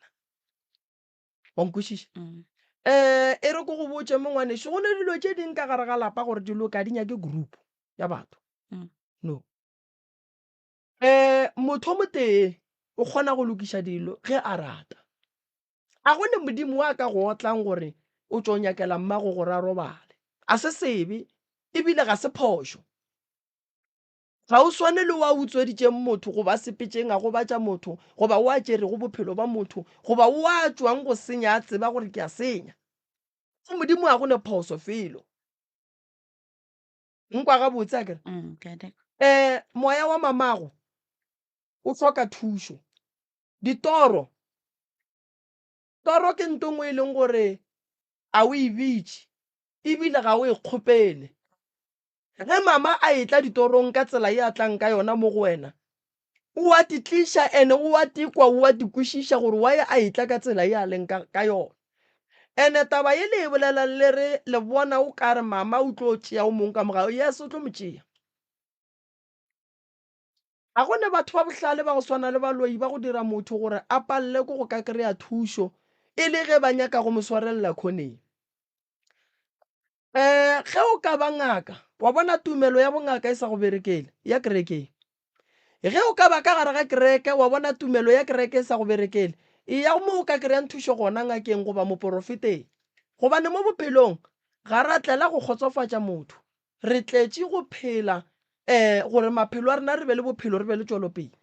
Wa nkwešiša? Um e re ko go botše mo ngwanešu, go ne dilo tše ding ka gare ga lapa gore di loke, ga di nyake group ya batho. No. Um motho o motee o kgona go lokiša dilo ge a rata. A go ne Modimo wa ka go otlang gore o tšo nyakela mmago gore a robale. A se sebe ebile ga se phošo. Ga o swane le wa utsweditšeng motho goba a sepetšeng a gobatša motho goba o a tšerego bophelo ba motho goba o a tšwang go senya a tseba gore ke a senya. Go Modimo ga go ne phoso felo. Nkwa gabotse akere? Mm, ke a deka. Eh, moya wa mamago o hloka thušo. Ditoro, toro ke nto nngwe e leng gore a o e bitše ebile ga o e kgopele. Ge mama a etla ditorong ka tsela ye a tlang ka yona mo go wena, o a di tliša ene o a di kwa, o a di kwešiša gore why a etla ka tsela ye a leng ka, ka yona. Ene taba ye le e bolelang le re le bona o ka re mama o tlo tšea o mong ka morago, yes o tlo mo tšea. Ga go ne batho ba bohlale ba go swana le baloi ba go dira motho gore a palele ke go ka kry-a thušo e le ge ba nyaka go mo swarelela khoneng. Um ge o ka ba ngaka, wa bona tumelo ya bongaka e sa go berekele, ya kerekeng. Ge o ka ba ka gare ga kereke, wa bona tumelo ya kereke e sa go berekele, eya mo o ka kry-ang thušo gona ngakeng goba moporofeteng. Gobane mo bophelong ga ra tlela go kgotsofatša motho, Re tletše go phela, ee, gore maphelo a rena re be le bophelo, re be le tšwelopele.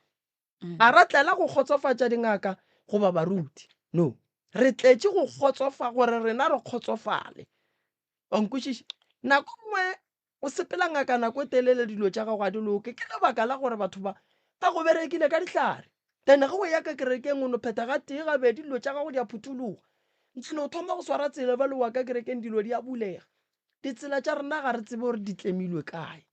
Ga ra tlela go kgotsofatša dingaka goba baruti. No. Re tletše go kgotsofa, gore rena re kgotsofale. Wa nkwešiša? Nako nngwe o sepela ngaka nako e telele dilo tša gago ga di loke. Ke lebaka la gore batho ba ba go berekile ka dihlare. Then ge o ya ka kerekeng o no phetha gatee gabedi dilo tša gago di a phuthologa. Then o thoma go swara tsela bjale wa ka kerekeng dilo di a bulega. Ditsela tša rena ga re tsebe gore di tlemilwe kae.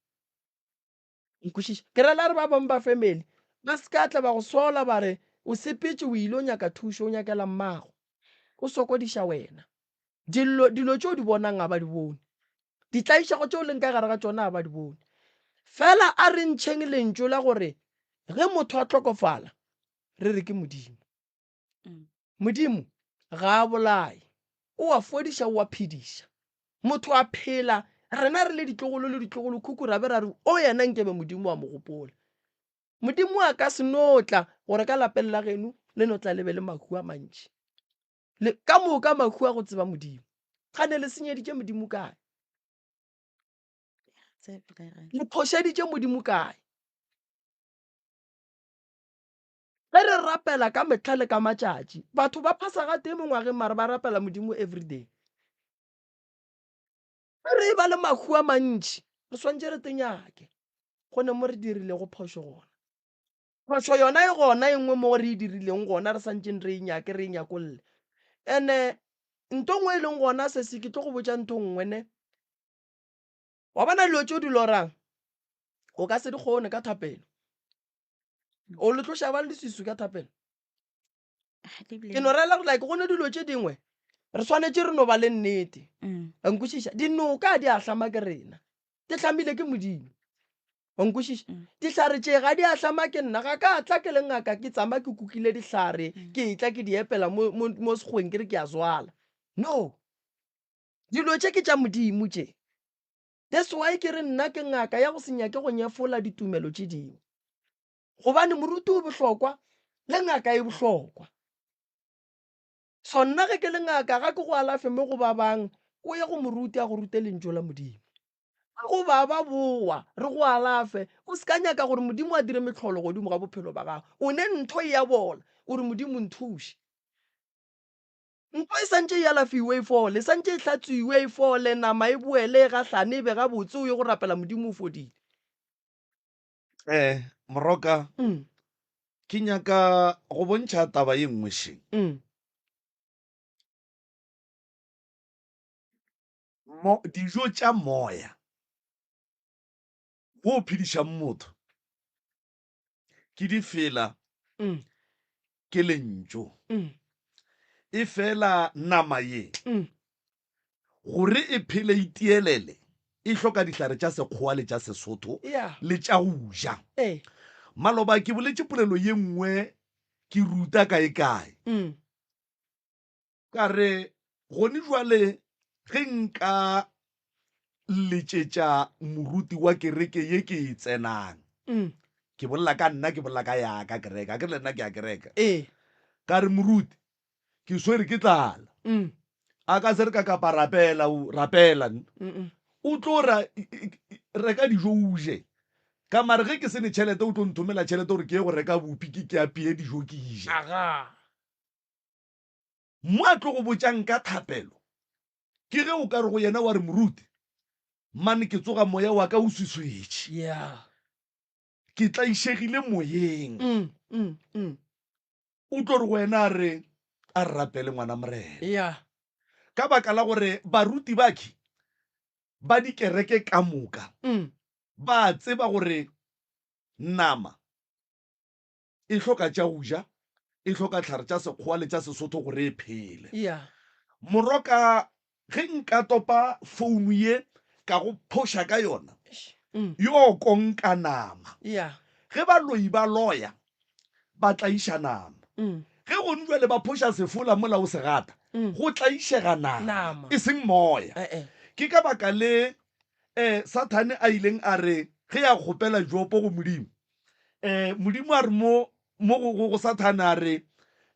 Nkwešiša? Ke ra la re ba bangwe ba family ba se ka tla ba go sola ba re o sepetše o ile o nyaka thušo o nyakela mmago. O sokodiša wena. Dillo dilo tše o di bonang ga ba di bone. Ditlaišego tše o leng ka gare ga tšona ga ba di bone. Fela a re ntšheng lentšu la gore ge motho a hlokofala re re ke Modimo. Modimo ga a bolaye, o a fodiša, o a phediša. Motho a phela, rena re le ditlogolo le ditlogolokhukhu ra be ra re o yena nkebe Modimo a mo gopola. Modimo a ka se no tla gore ka lapeng la geno le no tla le be le mahu a mantši. Le ka moka mahu a go tseba Modimo. Gane le senyeditše Modimo kae? Le phošeditše Modimo kae? Ge re rapela ka mehla le ka matšatši, batho ba phasa gatee mo ngwageng mara ba rapela Modimo everyday. Ge re eba le mahu a mantši, re swantše re tenyake go ne mo re dirilego phošo gona. Phošo yona e gona e nngwe mo re e dirileng gona re santšeng re e nyake re e nyakolle. Ene nto nngwe e leng gona sesi ke tlo go botša ntho nngwe ne. Wa bona dilo tše o di lorang o ka se di kgone ka thapelo. O le tloša ba leswiswi ka thapelo. Ke no rela gore like go ne dilo tše dingwe re swanetše re no ba le nnete. Wa nkwešiša? Dinoka di a hlama ke rena. Di hlamile ke Modimo. Wa nkwešiša? Dihlare tše ga di a hlama ke nna. Ga ka tla ke le ngaka ke tsama ke kukile dihlare ke etla ke di epela mo, mo, mo sekgweng ke re ke a zwala. No. Dilo tše ke tša Modimo tše. That's why ke re nna ke ngaka ya go se nyake go nyefola ditumelo tše dingwe. Gobane moruti o bohlokwa le ngaka e bohlokwa. So nna ge ke le ngaka ga ke go alafe mo go babang, o ye go moruti a go rute lentšu la Modimo. Ge go baba bowa re go alafe, o se ka nyaka gore Modimo a dire mehlolo godimo ga bophelo ba gago. O ne ntho e ya bola, o re Modimo nthuše. Ntwa e santše e alafiwe e fole, e santše e hlatswiwe e fole, nama e boele e gahlane e be gabotse, o ye go rapela Modimo o fodile. Eh, Moroka, Mm. ke nyaka go bontšha taba ye nngwe še. Mm. Mo, dijo tša moya wo o phedišang motho ke difela Mm. ke lentšu. Mm. Efela nama ye Mm. gore e phele e tielele e hloka dihlare tša Sekgowa le tša Sesotho Yeah. le tša go ja. Ee. Maloba ke boletše polelo ye nngwe ke ruta kae-kae. Mm. Ka re, Gone jwale ge nka letšetša moruti wa kereke ye ke e tsenang, ke bolela ka nna, ke bolela ka ya ka kereke, a ke re le nna ke a kereka. Ee. Ka re, Moruti, ke swere ke tlala. A ka se re ka kapa rapela, o rapela nna. O tlo ra reka dijo o je. Ka mare ge ke se ne tšhelete, o tlo nthomela tšhelete gore ke ye go reka bupi ke ke apeye dijo ke je. Aga. Mo a tlo go botšang ka thapelo, ke ge o ka re go yena wa re, Moruti, mane ke tsoga moya wa ka o swiswetše. Yeah. Ke tlaišegile moyeng. Mm, mm, mm. O tlo re go wena a re, A re rapele ngwana Morena. Yeah. Ka baka la gore baruti bakhi. ba dikereke ka moka Mm. ba a tseba gore nama e hloka tša go ja, e hloka tlhare tša Sekgowa le tša Sesotho gore e phele. Yeah. Moroka, ge nka topa founu ye ka go phoša ka yona, Mm. yo konka nama. Yeah. Ge baloi ba loya, ba tlaiša nama. Mm. Ge gone bjale ba phoša sefola mola o se gata, Mm. go tlaišega nama, Nama. e seng moya. Eh eh. Ke ka baka le eh, Sathane a ileng a re ge a kgopela Jopo go Modimo, um Modimo a re mo mo go, go, go Sathane a re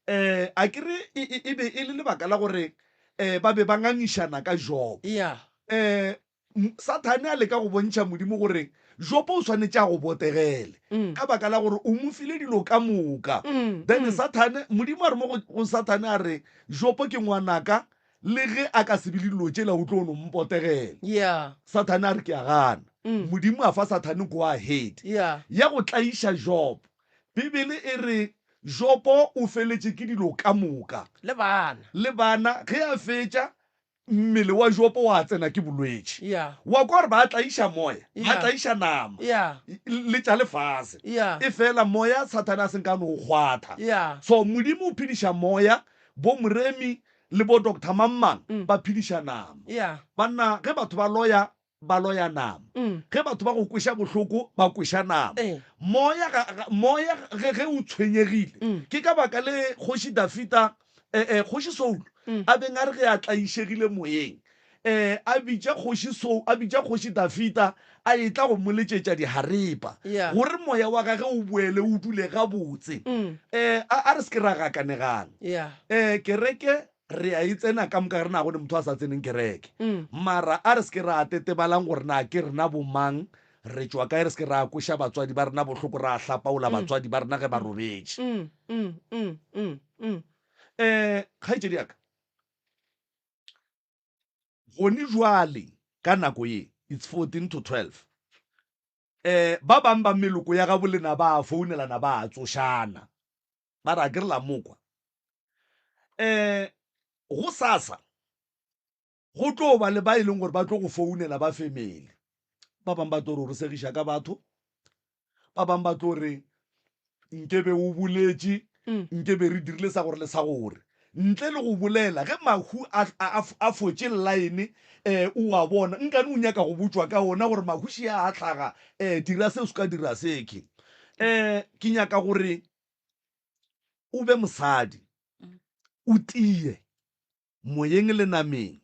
um a ke re e, e, e be e le lebaka la gore um ba be ba ngangišana ka Jobo. Yeah. Um Sathane a leka go bontšha Modimo gore Jobo o swanetše a go botegele Mm. ka baka la gore o mo file dilo ka moka. Mm, Then mm. Sathane, Modimo a re mo go, go Sathane a re Jobo ke ngwanaka le ge a ka se be le dilo tšela o tlo no mpotegela. Yeah. Sathane a re ke a gana. Mm. Modimo a fa Sathane go ahead Yeah. ya go tlaiša Job. Bibele e re Jobo o feletše ke dilo ka moka. Le bana. Le bana, ge a fetša, mmele wa Jobo wa tsena ke bolwetši. Yeah. Wa kwa gore ba tlaiša moya, ba Yeah. tlaiša nama, Yeah. le tša lefase. Yeah. E fela moya Sathane a se nka no o kgwatha. Yeah. So Modimo o phediša moya, bo Moremi le bo Doctor Mang-mang Mm. ba phediša nama. Yeah. Banna, ge batho ba loya, ba loya nama. Mm. Ge batho ba go kweša bohloko, ba kweša nama. Eh. Moya ga, ga, moya ge, ge o tshwenyegile. Mm. Ke ka baka le Kgoši Dafida, eh, eh, Kgoši Saul, Mm. a beng a re ge a tlaišegile moyeng, eh, a bitša Kgoši Saul, a bitša Kgoši Dafida, a etla go mo letšetša diharepa, Yeah. gore moya wa gage o boele o dule gabotse. Mm. Eh, a, a re se ke ra gakanegang. Yeah. Eh, kereke re a e tsena ka moka, re na go ne motho a sa tseneng kereke. Mm. Mara a re se ke ra tetebalang gore na ke rena bomang, re tšwa kae, re se ke ra kweša batswadi ba rena bohloko, ra hlapaola Mm. batswadi ba rena ge ba robetše. Mm, mm, mm, mm, mm. Eh, kgaetšedi ya ka, gone jwale ka nako ye, it's 14 to 12, eh, ba bang ba meloko ya gabo lena ba a founelana, ba a tsošana, ba re a ke re la mokwa. Eh, go sasa go tlo ba le ba e leng gore ba tlo go founela ba family. Ba bang ba tlo re o re segiša ka batho, ba bang ba tlo re nkebe o boletše, Mm. nkebe re dirile sa gore le sa gore. Ntle le go bolela, ge mahu a, a, a, a fotše line, eh, o a bona, nkane o nyaka go botšwa ka ona gore mahu še a hlaga, eh, dira se o se ka dira seke. Eh, ke nyaka gore o be mosadi, Mm. o tie moyeng le nameng,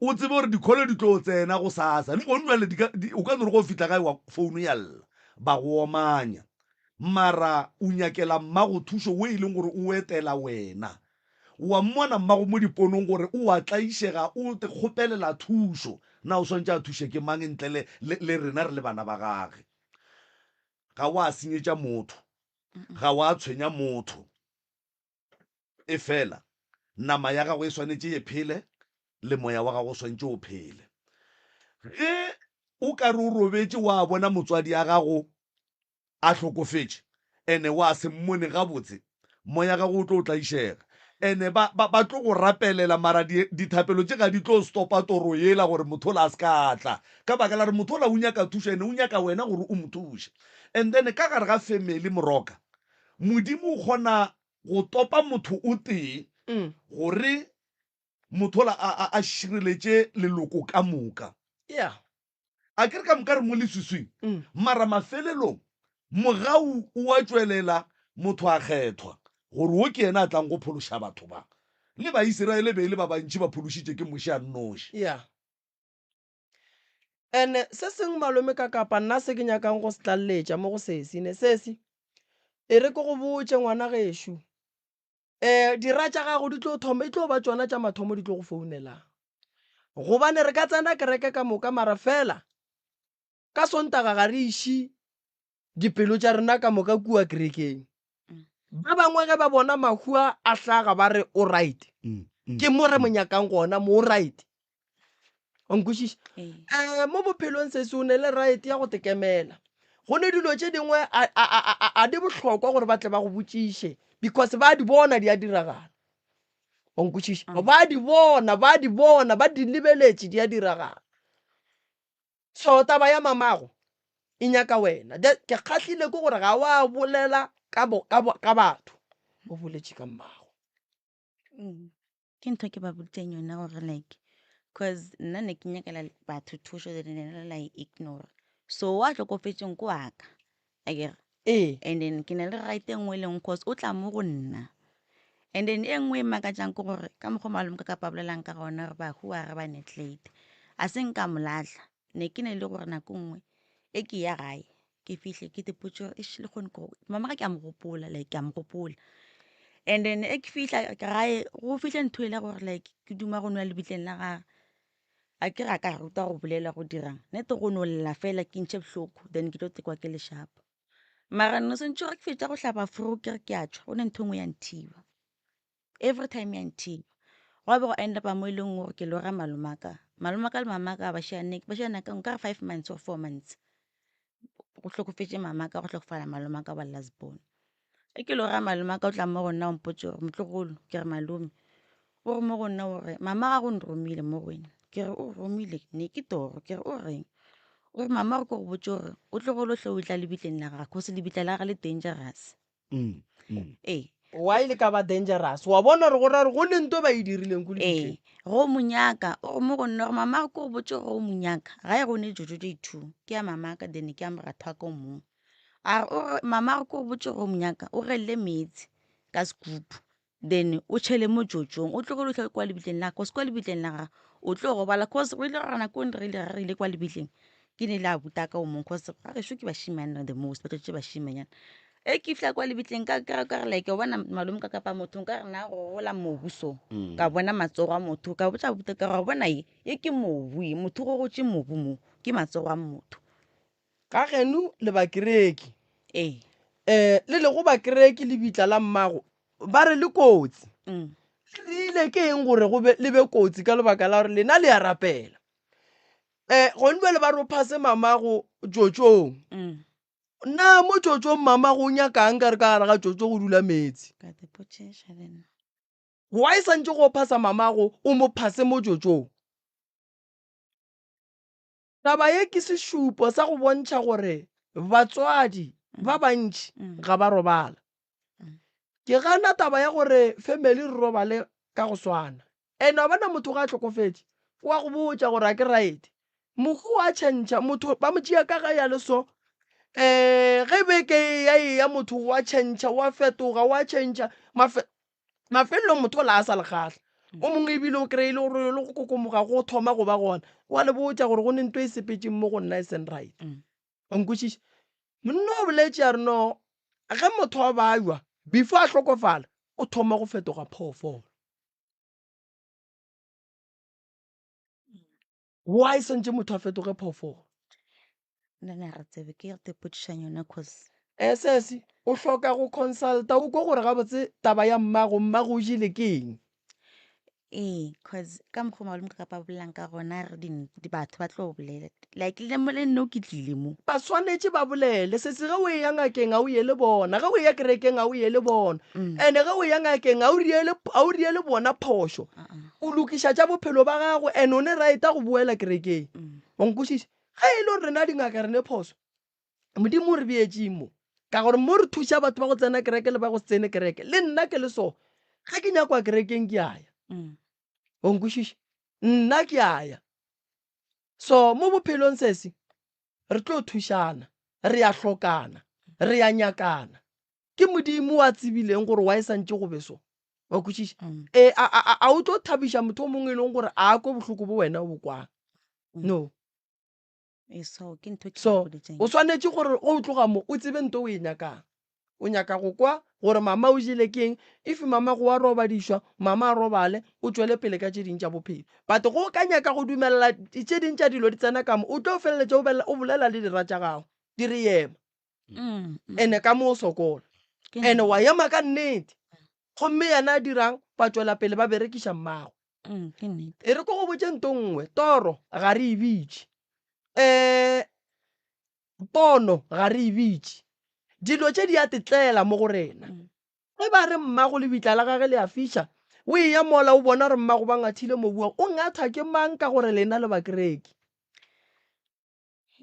o tsebe gore dikholo di tlo tsena go sasa. Le gone jwale di ka, di, o ka no re go fihla gae wa founu ya lla, ba go omanya. Mara o nyakela mmago thušo wo e leng gore o etela wena. Wa mmona mmago mo diponong gore o a tlaišega, o te kgopelela thušo. Na o swantše a thuše ke mang ntle le, le, le rena re le bana ba gage? Ga wa senyetša motho, ga wa tshwenya motho. E fela nama ya gago e swanetše e phele le moya wa gago o swanetše o phele. Ge o ka re o robetše wa bona motswadi ya gago a hlokofetše ene wa se mmone gabotse, moya gago o tlo tlaišega. Ene ba, ba, ba tlo go rapelela, mara di, dithapelo tše ga di tlo stopa toro yela gore motho ola a se ka tla. Ka baka la gore motho ola o nyaka thušo ene o nyaka wena gore o mo thuše. And then ka gare ga family moroka, Modimo o kgona go topa motho o tee Mm. gore motho ola a, a, a šireletše leloko ka moka. Yeah. A ke re ka moka re mo leswiswing, Mm. mara mafelelong mogau o a tšwelela, motho a kgethwa gore wo ke yena a tlang go phološa batho ba. Le Baisiraele be e le ba bantši ba phološitše ke Moshe a nnoši. Yeah. Ene se seng malome ka kapa nna se ke nyakang go se tlaleletša mo go sesi ne sesi, e re ke go botše ngwana gešo, eh, dira tša gago di tlo thoma, e tlo ba tšona tša mathomo di tlo go founelang. Gobane re ka tsena kereke ka moka, mara fela ka Sontaga ga re iše dipelo tša rena ka moka kua kerekeng. Ba bangwe ge ba bona mahu a a hlaga ba re o right, Mm, mm, ke mo re mo mm. nyakang gona mo o right. O nkwešiša? Ee. Eh, mo bophelong sesi o ne le right ya go tekemela. Go ne dilo tše dingwe a, a, a, a, a di bohlokwa gore ba tle ba go botšiše because ba di bona di a diragala. O nkwešiša? Mm. Ba di bona, ba di bona, ba di lebeletše di a diragala. So taba ya mamago e nyaka wena. The, ke kgahlile ke gore ga wa bolela ka, bo, ka, bo, ka batho, o boletše ka mmago. Mm. Ke ntho ke ba boditseng yona gore like cause nna ne ke nyakela batho thušo then lena la e ignore. So wa hlokofetšeng ke wa ka. Akere? Ee. And then ke na le right e nngwe le nngwe cause o tla mo go nna. And then e nngwe e mmakatšang ke gore ka mokgwa malome ka kapa bolelang ka gona gore bahu a re ba neglect. A se nka mo lahla. Ne ke ne le gore nako nngwe e ke ya gae ke fihle ke ipotše gore eish le kgone ko mama ga ke a mo gopola like ke a mo gopola. And then e ke fihla gae go fihle ntho e le gore like ke duma go nwa lebitleng la gage. A ke re a ka ruta go bolela go dirang nete go no lla fela ke ntšhe bohloko then ke tlo tekwa ke lešapo. Mara no sentše gore ke fetša go hlapa fro ke re ke a tšwa go ne ntho e nngwe ya nthiba. Every time ya nthiba. Gwa be go end up mo e leng gore ke lora malomaka. Malomaka le mamaka ba šiane ba šiana ka nkare 5 months or 4 months. Go hlokofetše mamaka go hlokofala malomaka wa last born. E ke lora malomaka o tla mo go nna o mpotše gore motlogolo ke re malome o re mo go nna o re mama ga go nromile mo go wena. Ke re o romile ne ke toro ke re o reng. O re mama re ko go botše gore o tlogolo hle o tla lebitleng la gagwe cause lebitla la gagwe le dangerous. Mm, mm. Ee. Why le ka ba dangerous? Wa bona gore go ra gore go ne nto ba e dirileng ko Ee, lebitleng. go mo nyaka o re mo go nna gore mama re ko go botše gore o mo nyaka gae go ne jojo tše two ke ya mama ka then ke ya moratho wa ka o mongwe. A re o re mama re ko go botše gore o mo nyaka o gelele meetse ka sekupu then o tšhele mo jojong o tlogele o tle kwa lebitleng la cause kwa lebitleng la gagwe o tlo gobala cause go ile gore nako re ile re ile kwa lebitleng ke ne le abuti ka o mongwe cause ga gešo ke bašimane the most ba tletse bašimanyana e ke fihla kwa lebitleng ka ka ka re like o bona malome ka kapa motho nka re na go gola mobu so mm. ka bona matsogo a motho ka botsa abuti ka gore bona ye ye ke mobu ye motho go gotse mobu mo ke matsogo a motho Ga geno le bakereki. Ee. Eh, le lego bakereki lebitla la mmago ba re le kotsi. Mm. Le rile ke eng gore go be le be kotsi ka lebaka la gore lena le a rapela. Eh, gone bjale ba re o phase mamago tšotšong. Mm. Na mo tšotšong mamago o nyakang ka re ka gare ga tšotšo go dula meetse? Ka te potšiša le nna. Why santše go phasa mamago o mo phase mo tšotšong? Taba ye ke sešupo sa go bontšha gore batswadi ba bantši ga ba robala. Ke gana taba ya gore family re robale ka go swana. And wa bona motho ga a hlokofetše o a go botša gore ga ke right. Mohu wa tšhentšha, motho ba mo tšea ka ge a le so. Um ge beke e ya e ya motho wa tšhentšha, wa fetoga, wa tšhentšha. Mafelelong motho o la a sa le kgahla. O mongwe ebile o kry-e le gore le go kokomoga go thoma go ba gona. Wa le botša gore go ne nto e sepetšeng mo go nna e seng right. Wa nkwešiša? Monna o boletše a re no, ge motho a bajwa before a hlokofala o thoma go fetoga phoofolo. Why swantše motho a fetoge phoofolo? Nna ne ga re tsebe ke te potšišang yona cause. Eh sesi, o hloka go consulta o kwe gore gabotse taba ya mmago, mmago o jele ke eng? Ee, cause ka mokgwa malome ka kapa bolelang ka gona re di batho ba tlo bolela like le mo le nno ke tlile mo. Ba swanetše ba bolele sesi ge o eya ngakeng ga o ye le bona, ge o eya kerekeng ga o ye le bona, and ge o eya ngakeng ga o riele ga o riele bona phošo. O lokiša tša bophelo ba gago and o ne right go boela kerekeng. Wa nkwešiša? Ge e le gore rena dingaka re ne phoso, Modimo o re beetšeng mo? Ka gore mo re thuša batho ba go tsena kereke le ba go se tsene kereke. Le nna ke le so, ge ke nyakwa kerekeng ke a ya. Wa nkwešiša? Nna ke a ya. So mo bophelong sesi, re tlo thušana, re a hlokana, re a nyakana. Ke Modimo a tsebileng gore why santše go be so. Wa kwešiša? Mm. E, a, a, a, a o tlo thabiša motho o mongwe e leng gore a kwe bohloko bo wena o bo kwang. No. E, so ke ntho e ke So, gopoditseng. o swanetše gore o tloga mo o tsebe nto o e nyakang. O nyaka go kwa gore mama o jele ke eng, if mama go wa robadišwa, mama a robale, o tšwele pele ka tše ding tša bophelo. But go o ka nyaka go dumelela tše ding tša dilo di tsena ka mo, o tlo feleletša o bolela le dira tša gago di re ema. Mm, mm. Ene ka mo o sokola. Ke Ene nnete. wa ema ka nnete. Gomme yena a dirang? Ba tšwela pele ba berekiša mmago. Mm, ke nnete. E re ko go botše nto nngwe, toro ga re e bitše. Um pono ga re e bitše. Dilo tše di a tetlela mo go rena. Mm. Ge ba re mmago lebitla la gage le a fiša, o eya mola o bona gore mmago ba ngathile mobu wa, o ngatha ke mang ka gore lena le bakereki?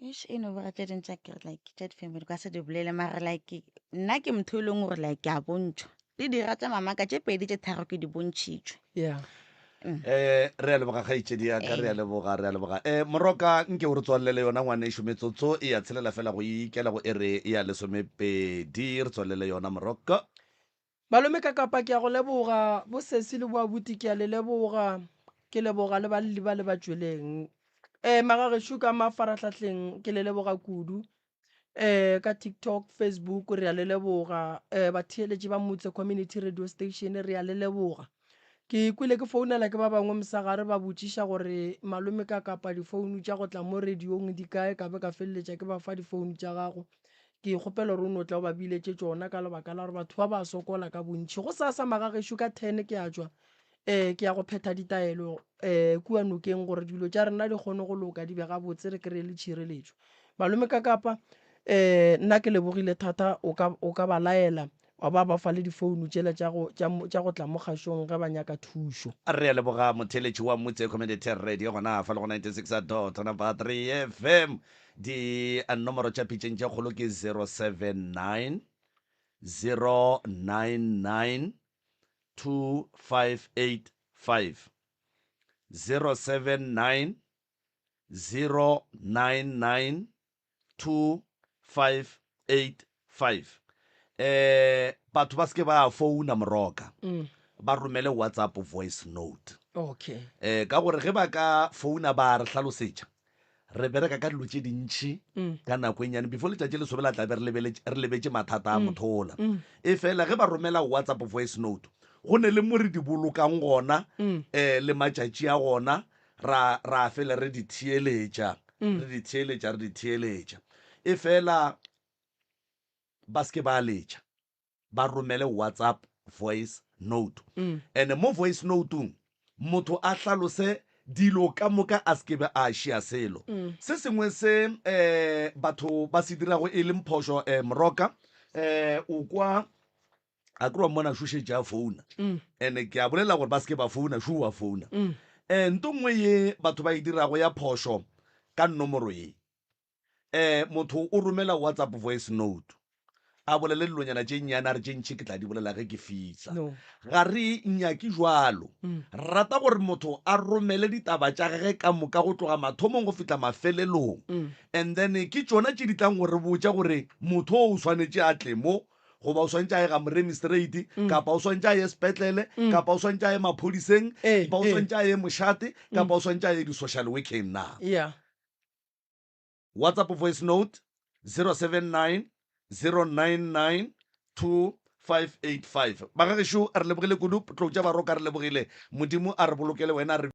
Eish, e no ba tše ding tša kere like tša di-family ka se di bolele mara like nna ke motho e leng gore like ke a bontšhwa le dira tša mamaka tše pedi tše tharo ke di bontšhitšwe. Yeah. Eh, re a leboga kgaetšedi ya ka, re a leboga, re a leboga. Eh, Moroka, nke o re tswalele yona ngwanešu, metsotso e ya tshelela fela go ikela go ere ya lesomepedi. Re tswalele yona Moroka. Malome Kakapa ke a go leboga, bo sesi le bo abuti ke a le leboga, ke leboga le balli ba le ba tšweleng. Eh magagešo ka mafarahlahleng ke le leboga kudu. Eh ka TikTok, Facebook re a le leboga. Eh batheeletši ba Motse Community Radio Station re a le leboga. Ke kwele ke founela ke ba bangwe mosegare ba botšiša gore malome Kakapa difounu tša go tla mo radiong di kae ka be ka feleletša ke ba fa difounu tša gago. Ke kgopela gore o no tla o ba biletše tšona ka lebaka la gore batho ba ba sokola ka bontši. Gosasa magagešo ka ten ke a tšwa um ke ya go phetha ditaelo um kua nokeng gore dilo tša rena di kgone go loka di be gabotse re kry-e le tšhireletšo. Malome Kakapa um nna ke lebogile thata o ka o ka ba laela wa ba ba fa le difounu tšela tša go tša tša go tla mo kgašong ge ba nyaka thušo. Re a leboga motheeletši wa Motse Community Radio gona fa le go 96 dot number 3 FM. Di nomoro tša pitšeng tše kgolo ke 079 099 2585, 079 099 2585. Eh, batho ba se ke ba founa moroka, ba romele WhatsApp voice note. Okay. Eh, ka gore ge ba ka founa ba re hlalosetša, re bereka ka dilo tše dintši ka nako e nnyane before letšatši le sobela tla be re lebetše mathata a motho ola. E fela ge ba romela WhatsApp voice note, go ne le mo re di bolokang gona um le matšatši a gona, ra ra fele re di theeletša, re di theeletša, re di theeletša. E fela ba se ke ba letša, ba romele WhatsApp voice note. And mo voice note-ong motho a hlalose dilo ka moka a se ke be a šia selo. Se sengwe se um batho ba se dirago e leng phošo um Moroka, um o kwa a ke wa mmona šo šetše a founa and ke a bolela gore ba se ke ba founa šo wa founa. Um nto nngwe ye batho ba e dirago ya phošo ka nomoro ye, um motho o romela WhatsApp voice note a bolele dilonyana tše nnyane a re tše ntši ke tla di bolela ge ke fihla. No. Ga re nyake jwalo. Re rata gore motho a romele ditaba tša gage ka moka go tloga mathomong go fihla mafelelong. And then ke tšona tše di tlang go re botša gore motho o o swanetše a tle mo goba o swanetše a ye ga moremi straight kapa o swanetše a ye sepetlele kapa o swanetše a ye maphodiseng kapa o swanetše a ye mošate kapa o swanetše a ye di-social workeng na. Yeah. WhatsApp voice note 079 099 2585. Bagagešo re lebogile kudu, Tlou tša Baroka re lebogile. Modimo a re bolokele wena re.